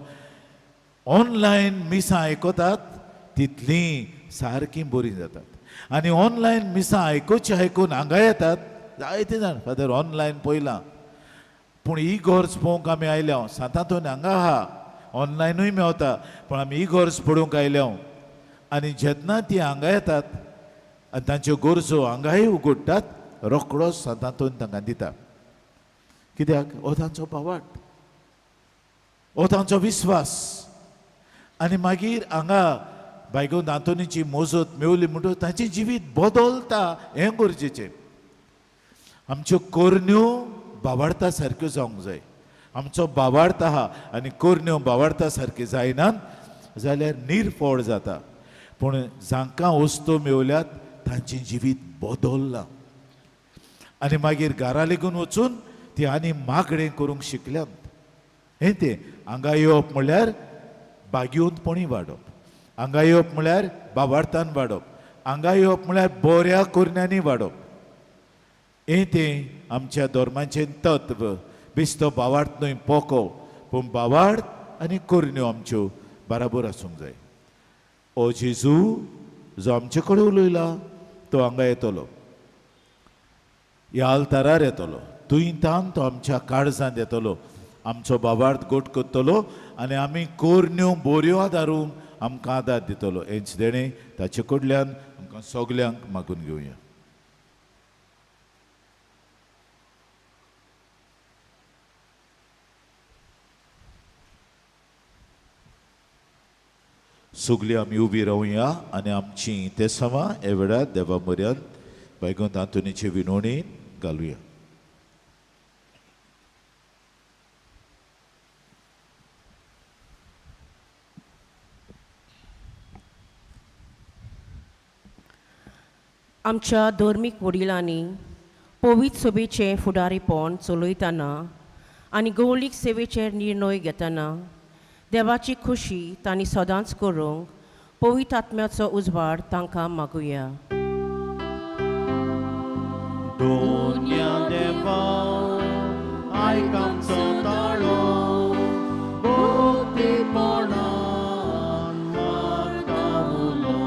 ऑनलायन मिसां आयकतात तितलीं सारकीं बरीं जातात आनी ऑनलायन मिसां आयकुची आयकून हांगा येतात जायते जाण, फादर ऑनलायन पळयलां पूण ही गरज पळोवंक आमी आयल्या, सांतांतून हांगा आहा, ऑनलायनूय मेवता, पूण आमी ही गरज पळोवंक आयल्या. आनी जेन्ना ती हांगा येतात आनी तांच्यो गरजो हांगाय उगडटात, रोकडोच सांतांतून तांकां दिता. कित्याक? हो तांचो भावार्थ, हो तांचो विस्वास. आनी मागीर हांगा बायगोन आंतोनीची मोजत मेवली म्हणटकच तांचें जिवीत बदलता. हें गरजेचें. आमच्यो करण्यो बावार्ता सारक्यो जावंक जाय. आमचो बावार्थ आहा आनी करण्यो बावार्ता सारक्यो जायनात जाल्यार निर्फळ जाता. पूण जांकां वस्तू मेवल्यात तांचें जिवीत बदल्लां आनी मागीर घरा लेगून वचून ती आनी मागणें करूंक शिकल्यात. हें तें हांगा येवप म्हणल्यार बागयोंतपणी वाडप, हांगा येवप म्हणल्यार बावार्थान वाडप, हांगा येवप म्हणल्यार बऱ्या करण्यांनी वाडप. हें तें आमच्या धर्माचें तत्व. बेश्टो भावार्थ न्हय पोको, पूण भावार्थ आनी करण्यो आमच्यो बराबर आसूंक जाय. ओ जेजू जो आमचे कडेन उलयला तो हांगा येतलो, ह्या आल्तारार येतलो, तुयतान तो आमच्या काळजांत येतलो, आमचो भावार्थ गोट करतलो आनी आमी करण्यो बऱ्यो आदारूंक आमकां आदार दितलो. हेंच देणें ताचे कडल्यान आमकां सगल्यांक मागून घेवया. सगळीं आमी उबी रावया आनी आमची तेसांवां ह्या वेळार देवा म्हऱ्यांत बायगोंत आंतोनीचे विनवणेन घालुया. आमच्या धर्मीक वडिलांनी पवित्र सभेचें फुडारीपण चलयतना आनी गौलीक सेवेचेर निर्णय घेतना देवाची खुशी तांणी सदांच करूंक पवित्र आत्म्याचो उजवाड तांकां मागुया. दोन्या देवा आयक आमचो ताळो, भक्तीपणान मारता उलो.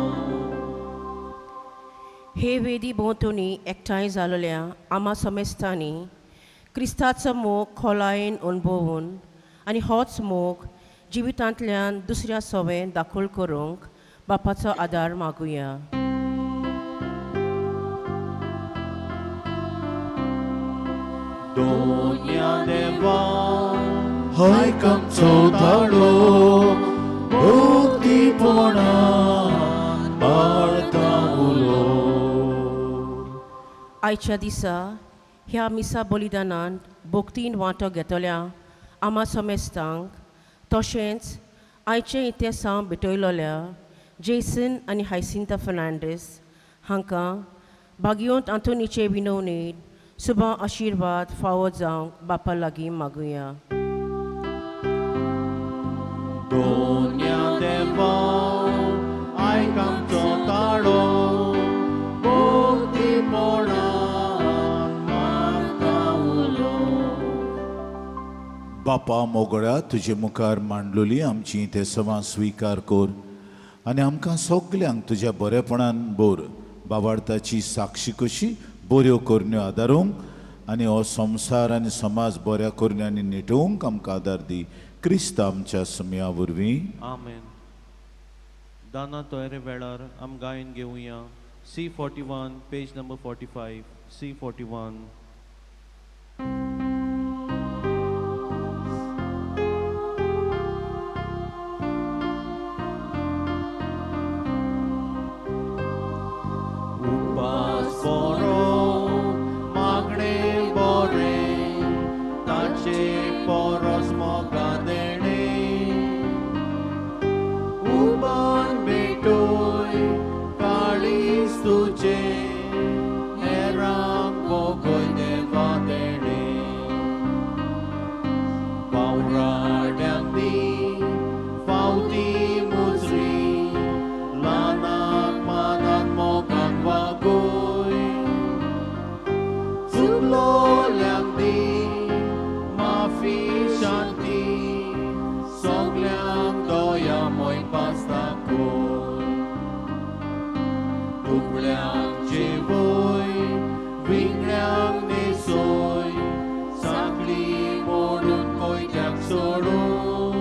हे वेदी भोंवतणी एकठांय जाल्ल्या आमा समेस्तांनी क्रिस्ताचो मोग खोलायेन अणभवून आनी होच मोग जिवितांतल्यान दुसऱ्या सवें दाखल करूंक बापाचो आदार मागुया. दोन्या देवा आयक आमचो ताळो, भक्तीपणान मारता उलो. आयच्या दिसा ह्या मिसा बलिदानांत भक्तीन वांटो घेतल्या आमा समेस्तांक तशेंच आयचें इतिहासांव भेटयलोल्या जेसन आनी हायसिंता फर्नांडीस हांकां भाग्योंत आंतोनीचे विनवणेन सुबा आशिर्वाद फावो जावंक बापा लागीं मागुया. दोन्या देवा आयक आमचो ताळो, भक्तीपणान मारता उलो. बापा मोगळ्या तुजे मुखार मांडलोली आमची तेसवां स्विकार कर आनी आमकां सगल्यांक तुज्या बरेपणान बोर बावार्थाची साक्षी कशी बऱ्यो करण्यो आदारूंक आनी हो संवसार आनी समाज बऱ्या करण्यांनी नेटोवंक आमकां आदार दी. क्रिस्त आमच्या समया वरवीं. आमेन. दाना तयारे वेळार आम गायन घेवया. C41 page number 45, C41. उपास बरो मागणें बरें ताचे परस मोगा देणें, उबान भेटोय काळीज तुजें हेरांक भोगय दुबळ्यांक जेवय विंगड्यांक न्हेसय सांखळी मोडून कोयत्याक सोडून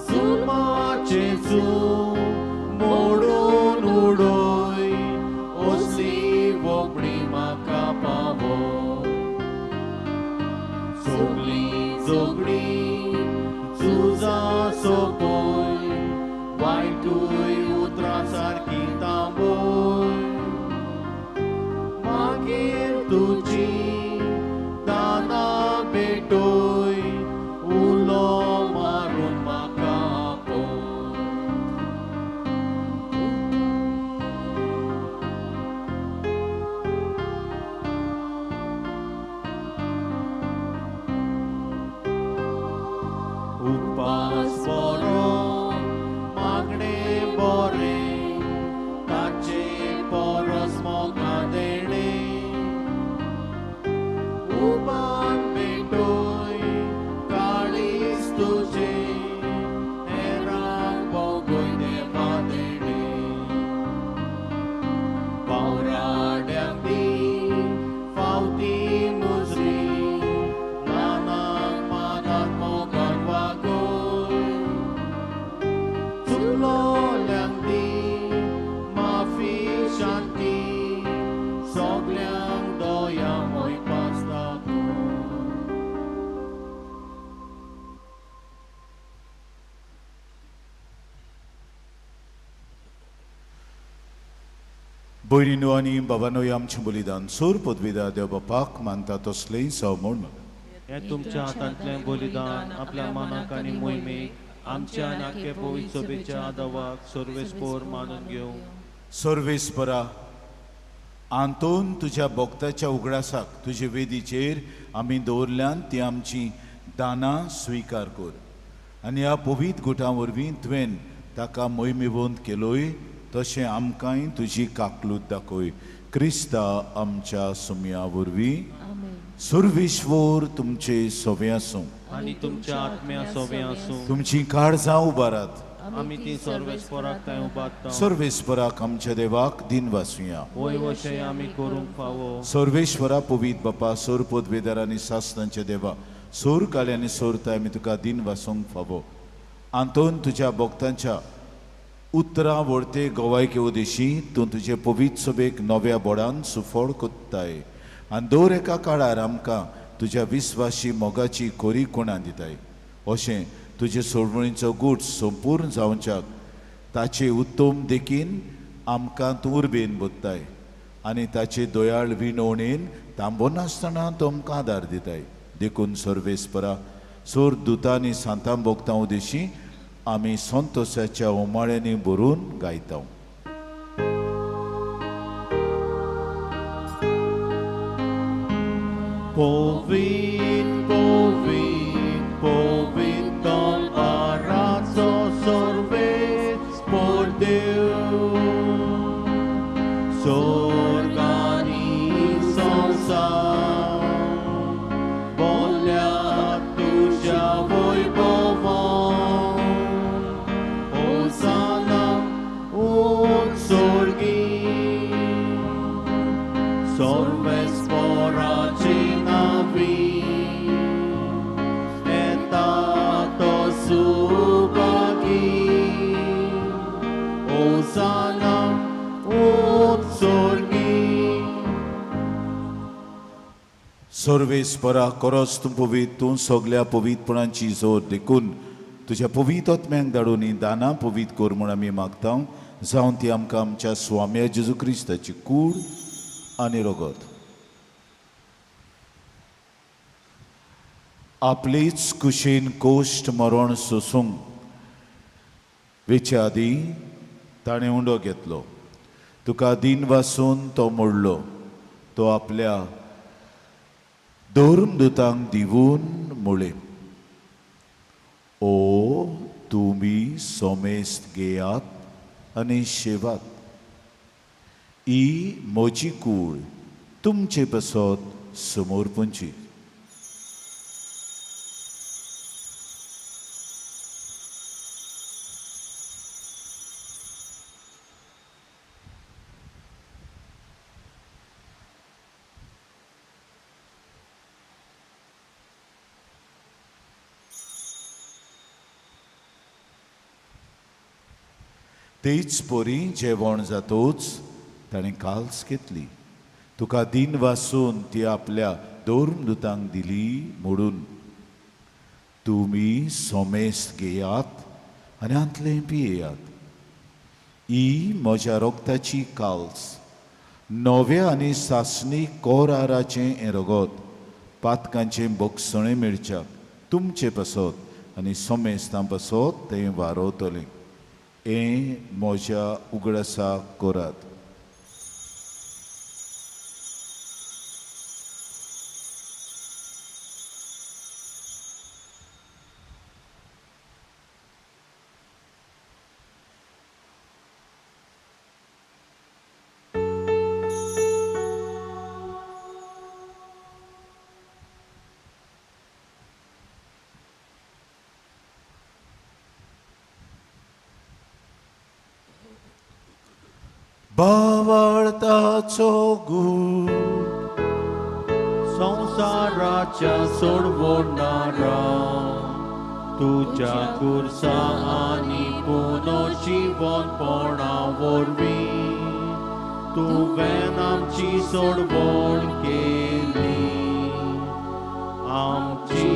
जुलमाचें जूं मोडून उडय असली वोपणी म्हाका पावो सगळीं झगडीं झुजां सोंपय वायटूय उतरां सारकीं तांबय मागीर तुजी दानां भेटय उलो मारून म्हाका आपोय. उपास बरो मागणें बरें ताचे परस मोगा देणें उबान भेटय काळीज तुजें हेरांक भोगय देवा देणें वावराड्यांक दी फावती मुजरी मानाक मानाक मोगान वागय चुकलोल्यांक दी माफी शांती सगल्यांक दया मोय पासता तूं. भयणीनो आनी बाबानो आमचें बलिदान सूर पदवीदा देव बापाक मानता तसलें सव म्हूण हें तुमच्या हातांतलें बलिदान आपल्या मनाक आनी मोहिमेक आमच्या आनी आख्खे पवित्र सभेच्या आदावाक सर्वेस्पोर मानून घेवं. सर्वेस्परा आंतोन तुज्या भक्ताच्या उगडासाक तुजे वेदीचेर आमी दवरल्यान ती आमची दानां स्विकार कर आनी ह्या पवित्र गुटां वरवीं तुवें ताका मोहिमेवंत केलोय तशें आमकांय तुजी काकलूत दाखय क्रिस्ता आमच्या सुमया वरवीं. सुर्विश्वर तुमचे सोवे आसूं आनी तुमच्या आत्म्या सोवे आसूं. तुमची काळजां उबारात आमी ती सर्वेस्पोराक थंय उबारता. सर्वेस्पराक आमच्या देवाक दिन वासुया. वय वशें आमी करूंक फावो. सर्वेश्वरा पवीत बापा सोर पदवेदार आनी सासनांच्या देवा सोर काले आनी सोरताय आमी तुका दिन वासूंक फावो आंतोन तुज्या भक्तांच्या उतरां व्हडते गोवायके उदेशी तूं तुजे पवीत सभेक नव्या बोडान सुफळ कोत्ताय आनी दर एका काळार आमकां तुज्या विस्वाशी मोगाची कोरी कोणा दिताय अशें तुजे सोडवणीचो गूट संपूर्ण जावच्याक ताचे उत्तम देखीन आमकां तूं उर्बेन बोत्ताय आनी ताचे दयाळ विनवणेन तांबोनासतना तो आमकां आदार दिताय. देखून सर्वेस्परा सोर दुतांनी सांतां भोगतां उदेशी आमी संतोशाच्या उमाळ्यांनी भरून गायता. पवीत पवीत पवीत दलबाराचो सर्वेस्पोर देव स्वर्ग आनी संवसार बोल्या तुज्या वैभवान होसाना उंच स्वर्गी सर्वेस्पोराचे नांवी येता तो सुभागी होसाना उंच स्वर्गी. सर्वेस्परा खरोच तूं पवीत तूं सगल्या पवीतपणाची जोर देखून तुज्या पवीत आत्म्यांक धाडून ही दानां पवीत कर म्हूण आमी मागता जावन ती आमकां आमच्या स्वाम्या जेजू क्रिस्ताची कूड आनी रगत आपलेच कुशीन कोश्ट मरण सोसूंक वेचे आदीं ताणें उंडो घेतलो तुका दीन वासून तो मोडलो तो आपल्या धर्मदूतांक दिवून म्हळें ओ तुमी सोमेस्त घेयात आनी शेवात ही म्हजी कूड तुमचे पासत समर्पणची. तेच परी जेवण जातोच ताणें काल्स घेतली, तुका दिन वासून ती आपल्या धर्मदुतांक दिली म्हणून, तुमी सोमेस्त घेयात आनी हांतलें पियेयात. ही म्हज्या रोगताची काल्स, नव्या आनी सासणी कोराराचें हें रगत, पातकांचें बोगसणें मेळच्याक तुमचे पासत आनी सोमेस्तां पासत तें वारोवतलें. हें म्हज्या उगडासाक करात. भावार्थाचो गूण संवसाराच्या सोडवणारा तुज्या खुर्सा आनी पुनर्जिवनपणा वरवीं तुवें आमची सोडवण केली. आमची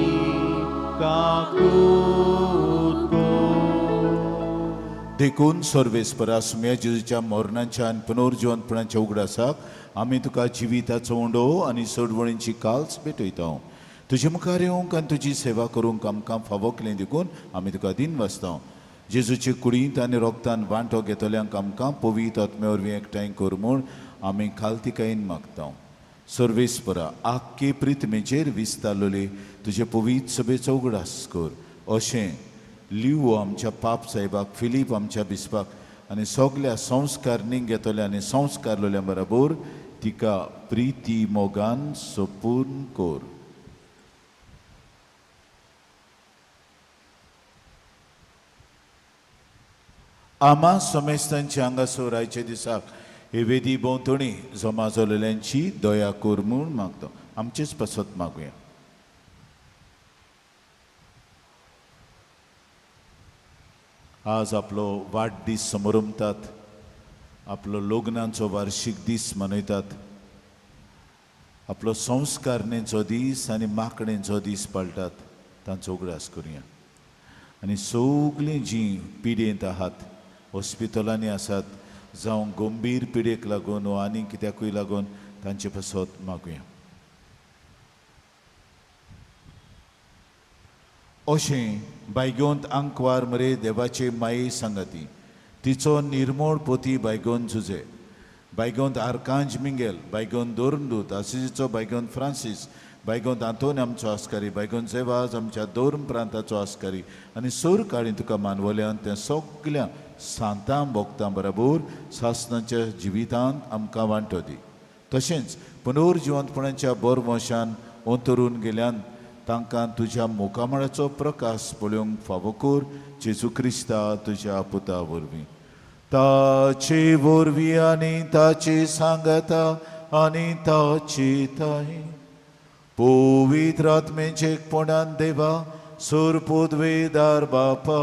काकूत कर. देखून सर्वेस्परा सुम्या जेजूच्या मरणाच्या आनी पुनर्जिवनपणाच्या उगडासाक आमी तुका जिविताचो उंडो आनी सोडवणीची काल्स भेटयता. तुजे मुखार येवंक आनी तुजी सेवा करूंक आमकां फावो केलें देखून आमी तुका दिन वाचता. जेजूचे कुडींत आनी रोगतान वांटो घेतल्यांक आमकां पवित्र आत्म्या वरवीं एकठांय कर म्हूण आमी खालतिकायेन मागता. सर्वेस्परा आख्खे प्रितमेचेर विस्तारलेले तुजे पवित्र सभेचो उगडास कर. अशें लिवो आमच्या पाप साहेबाक, फिलीप आमच्या बिस्पाक आनी सगल्या संस्कारणी घेतल्या आनी संस्कारलेल्या बरोबर तिका प्रिती मोगान सोपून कर. आमा समेस्तांच्या हांगासर आयच्या दिसाक हे वेदी भोंवतणी जमा जाल्ल्यांची दया कर म्हूण मागता. आमचेच पासत मागुया. आज आपलो वाडदीस समरंभतात, आपलो लग्नाचो वार्शीक दीस मनयतात, आपलो संस्कारणेचो दीस आनी माकणेचो दीस पाळटात, तांचो उगडास करुया. आनी सगलीं जीं पिडेंत आहात, हॉस्पिटलांनी आसात, जावं गंभीर पिडेक लागून वा आनी कित्याकूय लागून, तांचे पासत मागुया. अशें बायगोंत आंकवार मरे देवाचे माये सांगाती, तिचो निर्मोळ पोती बायगोन जुजे, बायगोंत आर्कांज मिंगेल, बायगोन दोरमदूत, आसिजीचो बायगोन फ्रांसीस, बायगोंत आंतोन आमचो आस्कारी, बायगोन जेवाज आमच्या दोर्म प्रांताचो आस्कारी आनी सोर काळी तुका मानवल्यान त्या सगल्या सांतां भोगतां बरोबर सासनाच्या जिवितांत आमकां वांटो दी. तशेंच पुनर्जिवंतपणाच्या बोरवंशान अंतरून गेल्यान तांकां तुज्या मुखामळाचो प्रकाश पळोवंक फावो कर, जेजू क्रिस्ता तुज्या पुता वरवीं. ताचे वरवीं आनी ताचे सांगाता आनी ताचे ताई पवित्र आत्मेचे एकपणान देवा सोर पदवेदार बापा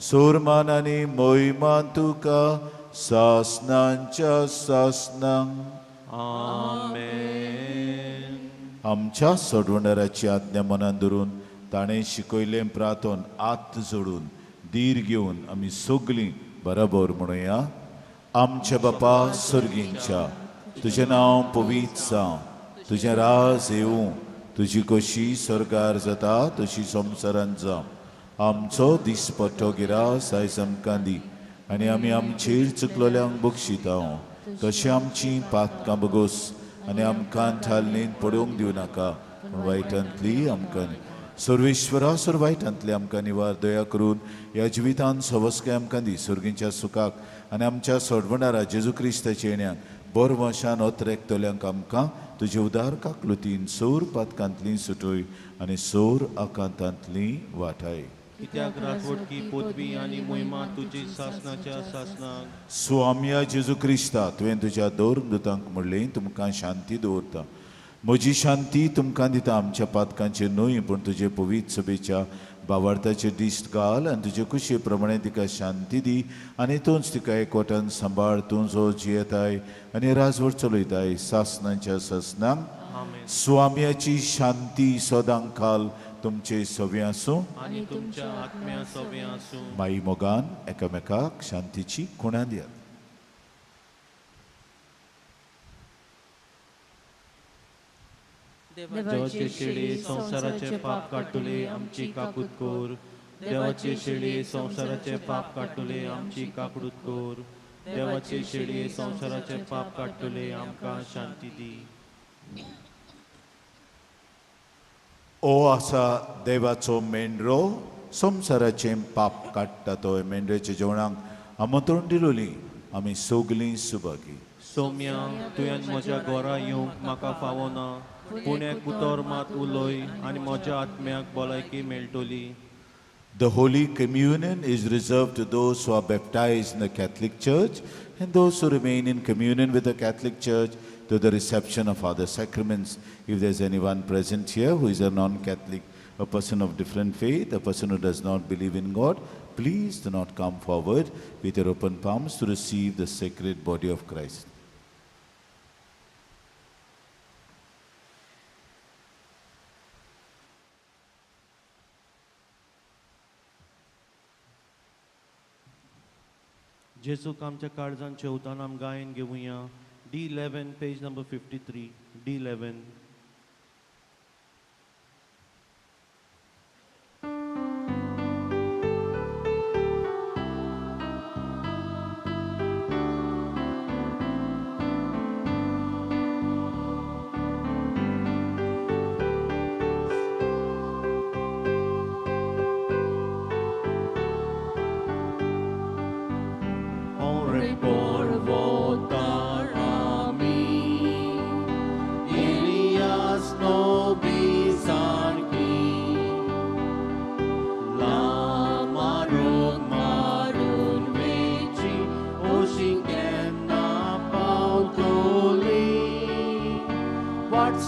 सोरमान आनी मोहिमान तुका सासनांच्या सासनांक. आमेन. आमच्या सोडवणाराची आज्ञा मनान धरून ताणें शिकयलें प्रार्थन आत जोडून धीर घेवन आमी सगलीं बराबर म्हणुया. आमच्या बापा सर्गींच्या, तुजें नांव पवित्र जावं, तुजें राज येवं, तुजी कशी स्वर्गार जाता तशी संवसारांत जावं. आमचो दिसपट्टो गिरास आयज आमकां दी आनी आमी आमचेर चुकलोल्यांक बक्षिता तशें आमची पातकां बगोस आनी आमकां ठालनीत पडोवंक दिवं नाका, पूण वायटांतली आमकां सर्वेश्वरा सर वायटांतली आमकां निवार दया करून ह्या जिवितांत सवस्काय आमकां दी. सर्गींच्या सुखाक आनी आमच्या सोडवणारा जेजू क्रिस्ताच्या येण्याक बोरवंशान ओतरेकतल्यांक आमकां तुजे उदार काकलुतीन सोर पातकांतली सुटय आनी सोर आकांतांतली वाटाय. कित्याक राजवटकी पदवी आनी मोहिमा तुजी सासनाच्या सासनाक. स्वामया जेजू क्रिस्ता, तुवें तुज्या दोर दुतांक म्हणलें तुमकां शांती दवरता, म्हजी शांती तुमकां दिता, आमच्या पातकांचेर न्हय पूण तुजे पवित्र सभेच्या बावार्थाचे दिश्ट घाल आनी तुजे कुशे प्रमाणे तिका शांती दी आनी तूंच तिका एकवटान सांबाळ. तूं जो जियेताय आनी राजवट चलयताय सासनाच्या सासनांक. स्वाम्याची शांती सदांकाल तुमचे सवे आसूं आनी तुमच्या आत्म्या सवे आसूं. माई मोगान एकामेकाक शांतीची खुणा दियात. देवाचे शेळी संवसाराचे पाप काडटले आमची काकूत कोर. देवाचे शेळी संवसाराचे पाप काडटले आमची काकडूत कोर. देवाचे शेळी संवसाराचे पाप काडटले आमकां शांती दी. ओ आसा देवाचो मेंढरो संवसाराचें पाप काडटा तो मेंढऱ्याच्या जेवणाक आमंत्रण दिलोली आमी सगलीं सुभागी. सोम्या तुवें म्हज्या घरा येवंक म्हाका फावना, पूण एक उतर मात उलय आनी म्हज्या आत्म्याक भलायकी मेळटली. The Holy Communion is reserved to those who are baptized in the Catholic Church and those who remain in communion with the Catholic Church to the reception of other sacraments. If there's anyone present here who is a non-Catholic, a person of different faith, a person who does not believe in God, please do not come forward with your open palms to receive the sacred body of Christ. जेजूक आमच्या काळजान जेवताना आम गायन घेवया. D11 page number 53 D11.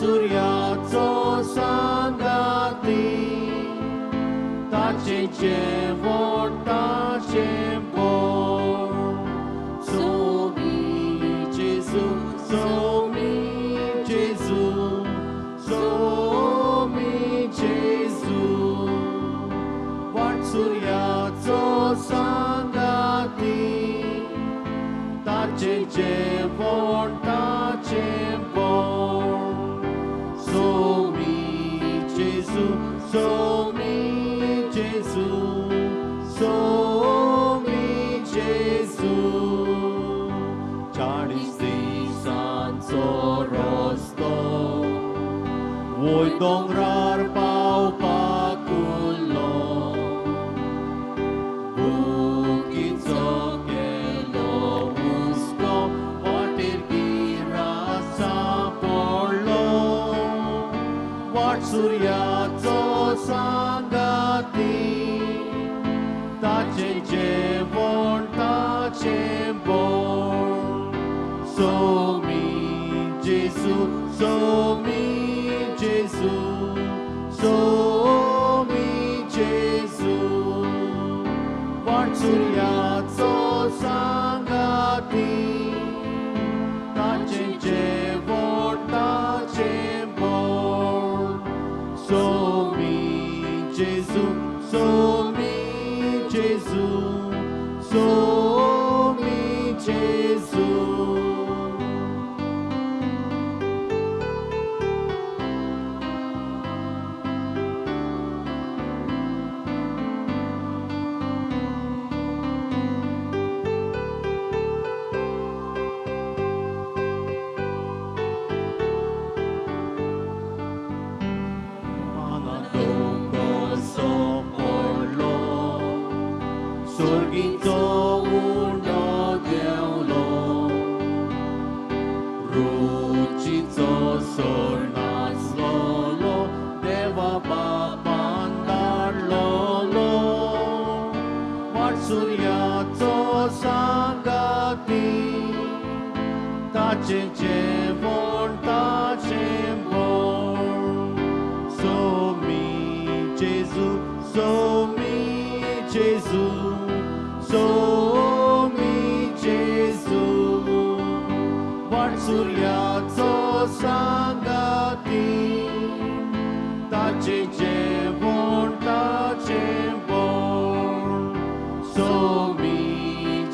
सुर्याचो सांगाती ताचें जेवण ताचें बोण. सोमी जेजू सोमी जेजू सोमी जेजू वाट सुर्याचो सांगाती ताचें जेवण ताचें बोण. सोमी जेजू सोमी जेजू सोमी जेजू. 40 दिसांचो रस्तो वयर दोंगरार पावपाक उरलो. बुकीचो केलो हुस्को वाटेर गिरासा पडलो. वाट सुर्याचो सांगाती ताचें जेवण ताचें बोण. सोमी जेजू सोमी जेजू सोमी जेजू वाट सुर्याचो सांगाती ताचें जेवण ताचें बोण. सोमी जेजू सोमी जेजू सोमी जेजू. सुर्गीचो उंडो देंवलो रुचीचो सोर नासलोलो देवा बापान धाडलोलो. वाट सुर्याचो सांगाती ताचें जेवण ताचें बोण. सोमी जेजू सोमी वाटसुर्याचो सांगाती ताचे जेवण ताचे बोण सोमी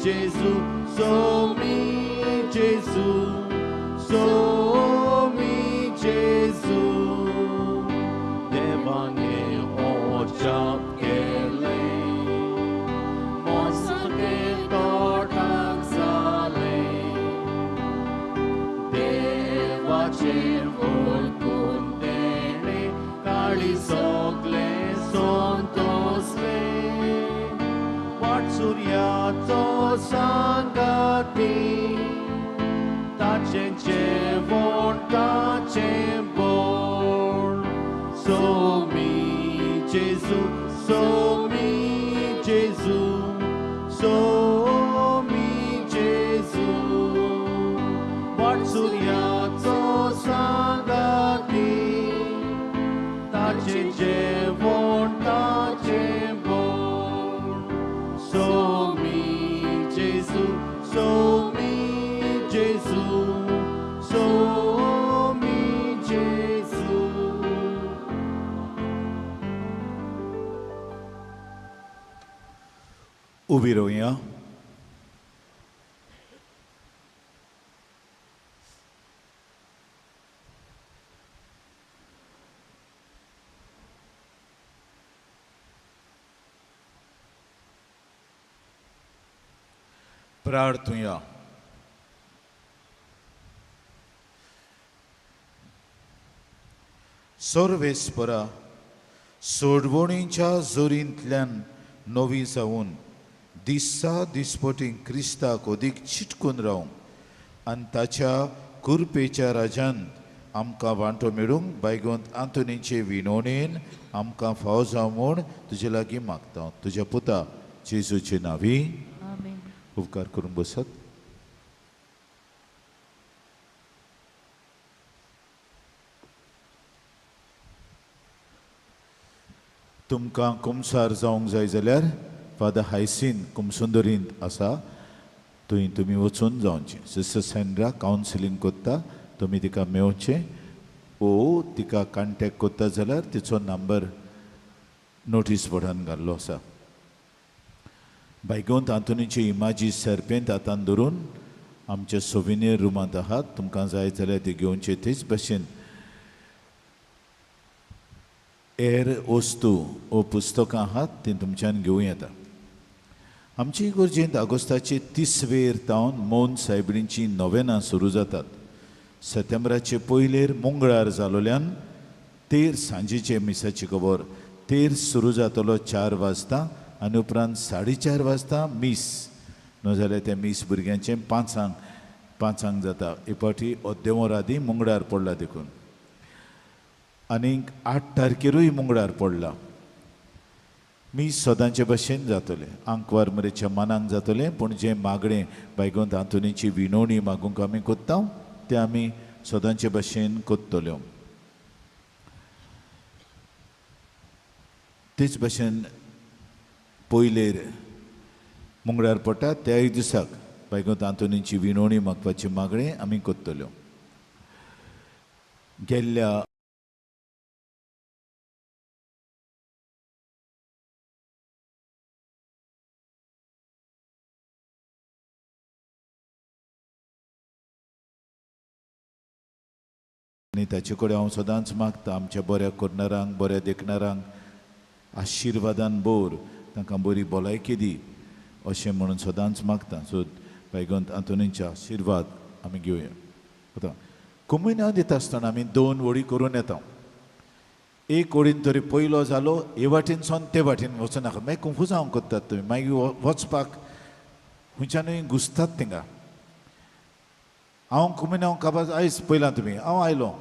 जेजू सोमी जेजू सोमी जेजू देवाने ओजाप केलें मोसके तोटाक जालें देवाचेर वळखून तेणें काळी सगलें संतोसलें वाटसुर्याचो सांगाती ताचें जेवण ताचें बोण सोमी जेजू सोमी जेजू सोमी जेजू वाटसुर्याचो सांगाती ताचें जेवण ताचें बोण सोमी जेजू सोमी जेजू सोमी जेजू. उबी रावया. प्रार्थुया. सर्वेस्परा सोडवणीच्या जोरींतल्यान नवी जावन दिसा दिसपटी क्रिस्ताक अदीक चिटकून रावंक आनी ताच्या कुरपेच्या राजान आमकां वांटो मेळूंक बायगोंत आंतोनीचे विनोणेन आमकां फावो जावं म्हूण तुजे लागीं मागता तुज्या पुता जेजूचे नांवी. उपकार करून बसत. तुमकां कुमसार जावंक जाय जाल्यार फादर हायसीन कुमसुंदरींत आसा थंय तुमी वचून जावचें. सिस्टर सेंड्रा कावन्सिलींग कोत्ता, तुमी तिका मेवचें ओ तिका कॉन्टेक्ट कोत्ता जाल्यार तिचो नंबर नोटीस बोर्डान घाल्लो आसा. बायगोंत आंतोनीची इमाजी सरपेंत हातान धरून आमच्या सोविनियर रुमांत आहात, तुमकां जाय जाल्यार ती घेवचे. तेच भशेन हेर वस्तू ओ पुस्तकां आहात तीं तुमच्यान घेवं येता. आमची इगर्जेंत ऑगस्टाचे 30 वेर तावन मौन सायबिणीचीं नोवेनां सुरू जातात. सप्टेंबराचे पयलेर मंगळार जालोल्यान 13 सांजेचे मिसाची खबर 13 सुरू जातलो 4 वाजता आनी उपरांत 4:30 वाजता मीस, न्हू जाल्यार तें मीस भुरग्यांचें 5 जाता. हे फावटी अद्देवोर आदी मंगळार पडला देखून आनीक 8 तारखेरूय मंगळार पडला. मीस सदांचे भशेन जातलें, आंकवार मरेच्या मनाक जातलें, पूण जें मागणें बायगोंत आंतोनीची विनवणी मागूंक आमी कोत्ता तें आमी सदांचे भशेन कोत्तल्यो. तेच भशेन पयलेर मंगळार पडटा त्याय दिसाक बायगोंत आंतोनीची विनवणी मागपाची मागणें आमी कोत्तल्यो. गेल्ल्या आनी ताचे कडेन हांव सदांच मागता आमच्या बऱ्या करणारांक बऱ्या देखणारांक आशिर्वादान बोर, तांकां बरी भलायकी दी अशें म्हणून सदांच मागता. सो बायगोंत आंतोनीचे आशिर्वाद आमी घेवया. आतां कुमिनांव दिता आसतना आमी 2 वळी करून येता. एक वळीन तरी पयलो जालो हे वाटेन सावन ते वाटेन वचनाका, मागीर कंफ्युजांव करतात तुमी, मागीर वचपाक खंयच्यानूय घुसतात थिंगा. हांव कुमिनांव काबाज आयज पयलां तुमी, हांव आयलो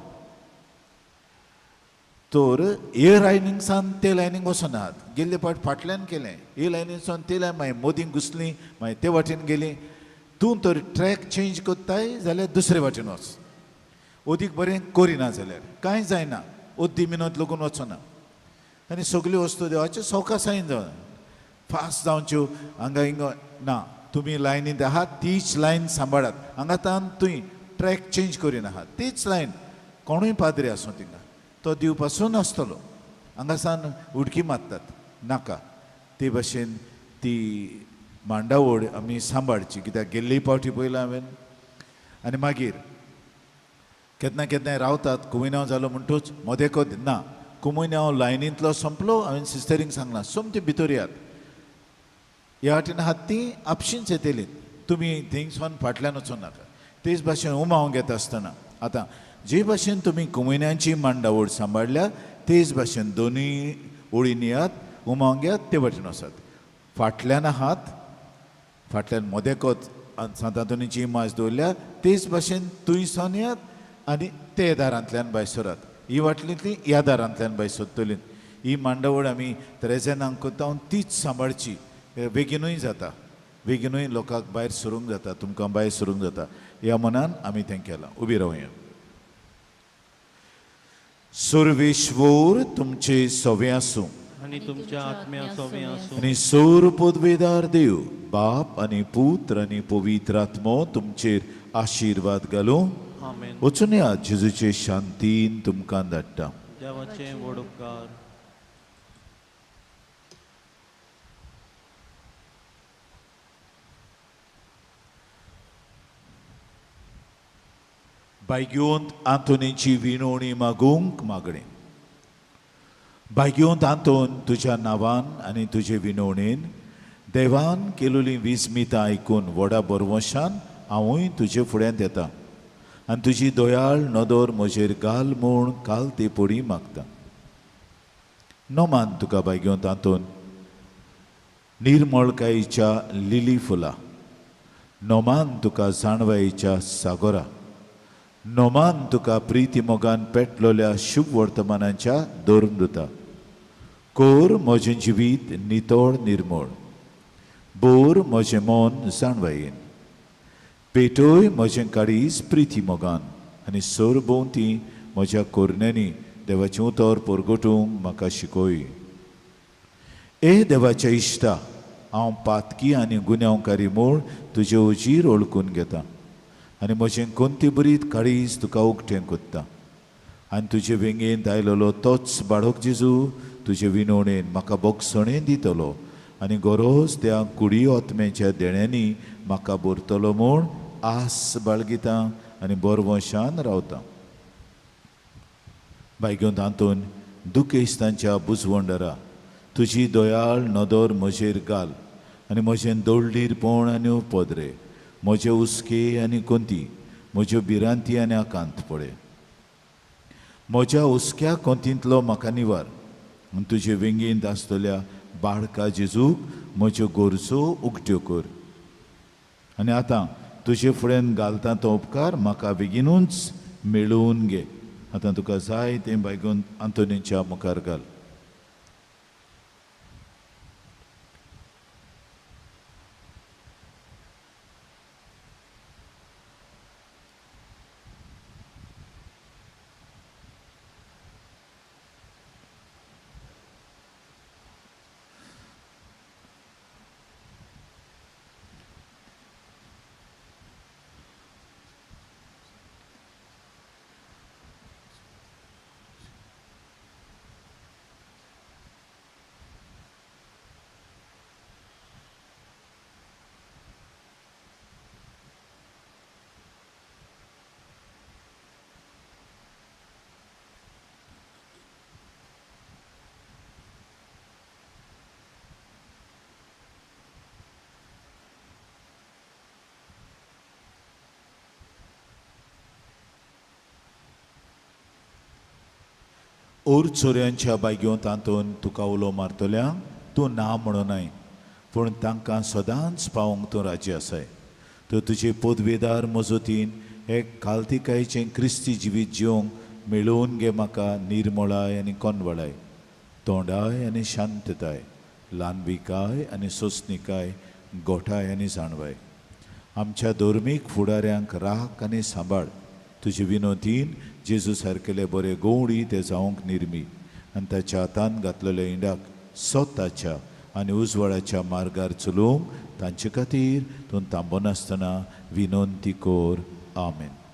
तर हे लायनींग सावन ते लायनींग वचनात, गेल्ले फावट फाटल्यान केलें, हे लायनींग सावन ते लायन मागीर मदीं घुसलीं, मागीर ते वाटेन गेलीं. तूं तर ट्रॅक चेंज करताय जाल्यार दुसरे वाटेन वच, अदीक बरें करिना जाल्यार कांय जायना, अद्दी मिनत लागून वचना. आनी सगल्यो वस्तू देवाच्यो सवकासायेन जावन फास्ट जावच्यो हांगा हिंगा ना. तुमी लायनींत आहात तीच लायन सांबाळात, हांगा तान थंय ट्रॅक चेंज करिनाका, तीच लायन कोणूय पाद्री आसूं थिंगा तो दिवपासून आसतलो, हांगासान उडकी मारतात नाका. ते भाशेन ती मांडावळ आमी सांबाळची, कित्याक गेल्ली पावटी पयला हांवें. आनी मागीर केन्ना केन्नाय रावतात, कुमिनांव जालो म्हणटूच मदेको ना, कुमिनांव लायनींतलो सोंपलो. हांवें सिस्टरींक सांगलां सोमती भितर यात, ह्या वाटेन आहात ती आपशींच येतली, तुमी थिंगसान फाटल्यान वचूं नाका. तेच भाशेन उमाव घेता आसतना आतां जे भाशेन तुमी कुमिन्यांची मांडावळ सांबाळ्ळ्या तेच भाशेन दोनूय ओळींनी यात, उमाव घेयात, ते वाटेन वचात. फाटल्यान आहात, फाटल्यान मदेकोत सांत आंतोनीची इमाज दवरल्या तेच भाशेन थंयसान यात आनी ते दारांतल्यान भायर सरात. ही वाटलींतली ह्या दारांतल्यान भायर सरतली. ही मांडावळ आमी त्रेजेनांक करता तीच सांबाळची. बेगिनूय जाता, बेगिनूय लोकांक भायर सरूंक जाता, तुमकां भायर सरूंक जाता. ह्या मनान आमी तें केलां. उबी रावया. सर्वेश्वर तुमचे सवे आसूं आनी तुमच्या आत्म्या सोवे आसूं. आनी सोर पदवेदार देव बाप आनी पुत्र आनी पवित्र आत्मो तुमचेर आशिर्वाद घालूं. आमेन. वचून या, जेजूचे शांतीन तुमकां धाडटा. देवाचे व्हड उपकार. भाग्योंत आंतोनीची विनवणी मागूंक मागणें. भाग्योंत आंतोन, तुज्या नांवान आनी तुजे विनवणेन देवान केलोलीं विस्मितां आयकून व्हडा बरवशान हांवूय तुजे फुड्यांत येता आनी तुजी दयाळ नदर म्हजेर घाल म्हूण काल ते पडी मागता. नोमान तुका भाग्योंत आंतोन, निर्मळकायेच्या लिली फुलां, नोमान तुका जाणवायेच्या सागोरा, नोमान तुका प्रिती मोगान पेटलोल्या शुभ वर्तमानाच्या दर्मदुता. कोर म्हजें जिवीत नितळ निर्मळ, बोर म्हजें मन जाणवायेन, पेटय म्हजें काळीज प्रिती मोगान आनी सरभोंवती म्हज्या कोरण्यांनी देवाचें उतर परगटूंक म्हाका शिकय. ए देवाच्या इश्टा, हांव पातकी आनी गुन्यांवकारी म्हूण तुजे उजीर वळखून घेता आनी म्हजें कोंती बरीत काळीज तुका उकतें कोत्ता आनी तुजे वेंगेंत आयलेलो तोच बाळक जेजू तुजे विनवणेन म्हाका बोगसणें दितलो आनी गरोज त्या कुडी आत्म्याच्या देण्यांनी म्हाका भरतलो म्हूण आस बाळगिता आनी बरवशान रावता. बायगेवन तातूंत दुखेस्तांच्या बुजवंडरा तुजी दयाळ नदर म्हजेर घाल आनी म्हजें दोळडीरपण आनी उपद्रे, म्हजे हुस्के आनी कोंती, म्हज्यो भिरांती आनी आकांत पळय. म्हज्या हुस्क्या कोंतींतलो म्हाका निवार आनी तुजे वेंगेंत आसतल्या बाळका जेजूक म्हज्यो गरजो उगट्यो कर. आनी आतां तुजे फुड्यान घालता तो उपकार म्हाका बेगिनूच मेळोवन घे. आतां तुका जाय तें बायगून आंतोनीच्या मुखार घाल. ओर चोरयांच्या बायग्यो तातूंत तुका उलो मारतल्या तूं ना म्हणूनाय, पूण तांकां सदांच पावोवंक तूं राजी आसाय. तर तुजे पदवेदार मजतीन हे कालतिकायेचें क्रिस्ती जिवीत जिवंक मेळोवन घे म्हाका निर्मळाय आनी कोनवळाय, तोंडाय आनी शांतताय, ल्हानविकाय आनी सोंसणिकाय, गोठाय आनी जाणवाय. आमच्या धर्मीक फुडाऱ्यांक राख आनी सांबाळ. तुजे विनोदीन जेजू सारकेले बरे गवळी ते जावंक निर्मी आनी ताच्या हातान घातलेल्या इंडाक स्वताच्या आनी उजवाडाच्या मार्गार चलोवंक तांचे खातीर तूं थांबनासतना विनंती कर. आमेन.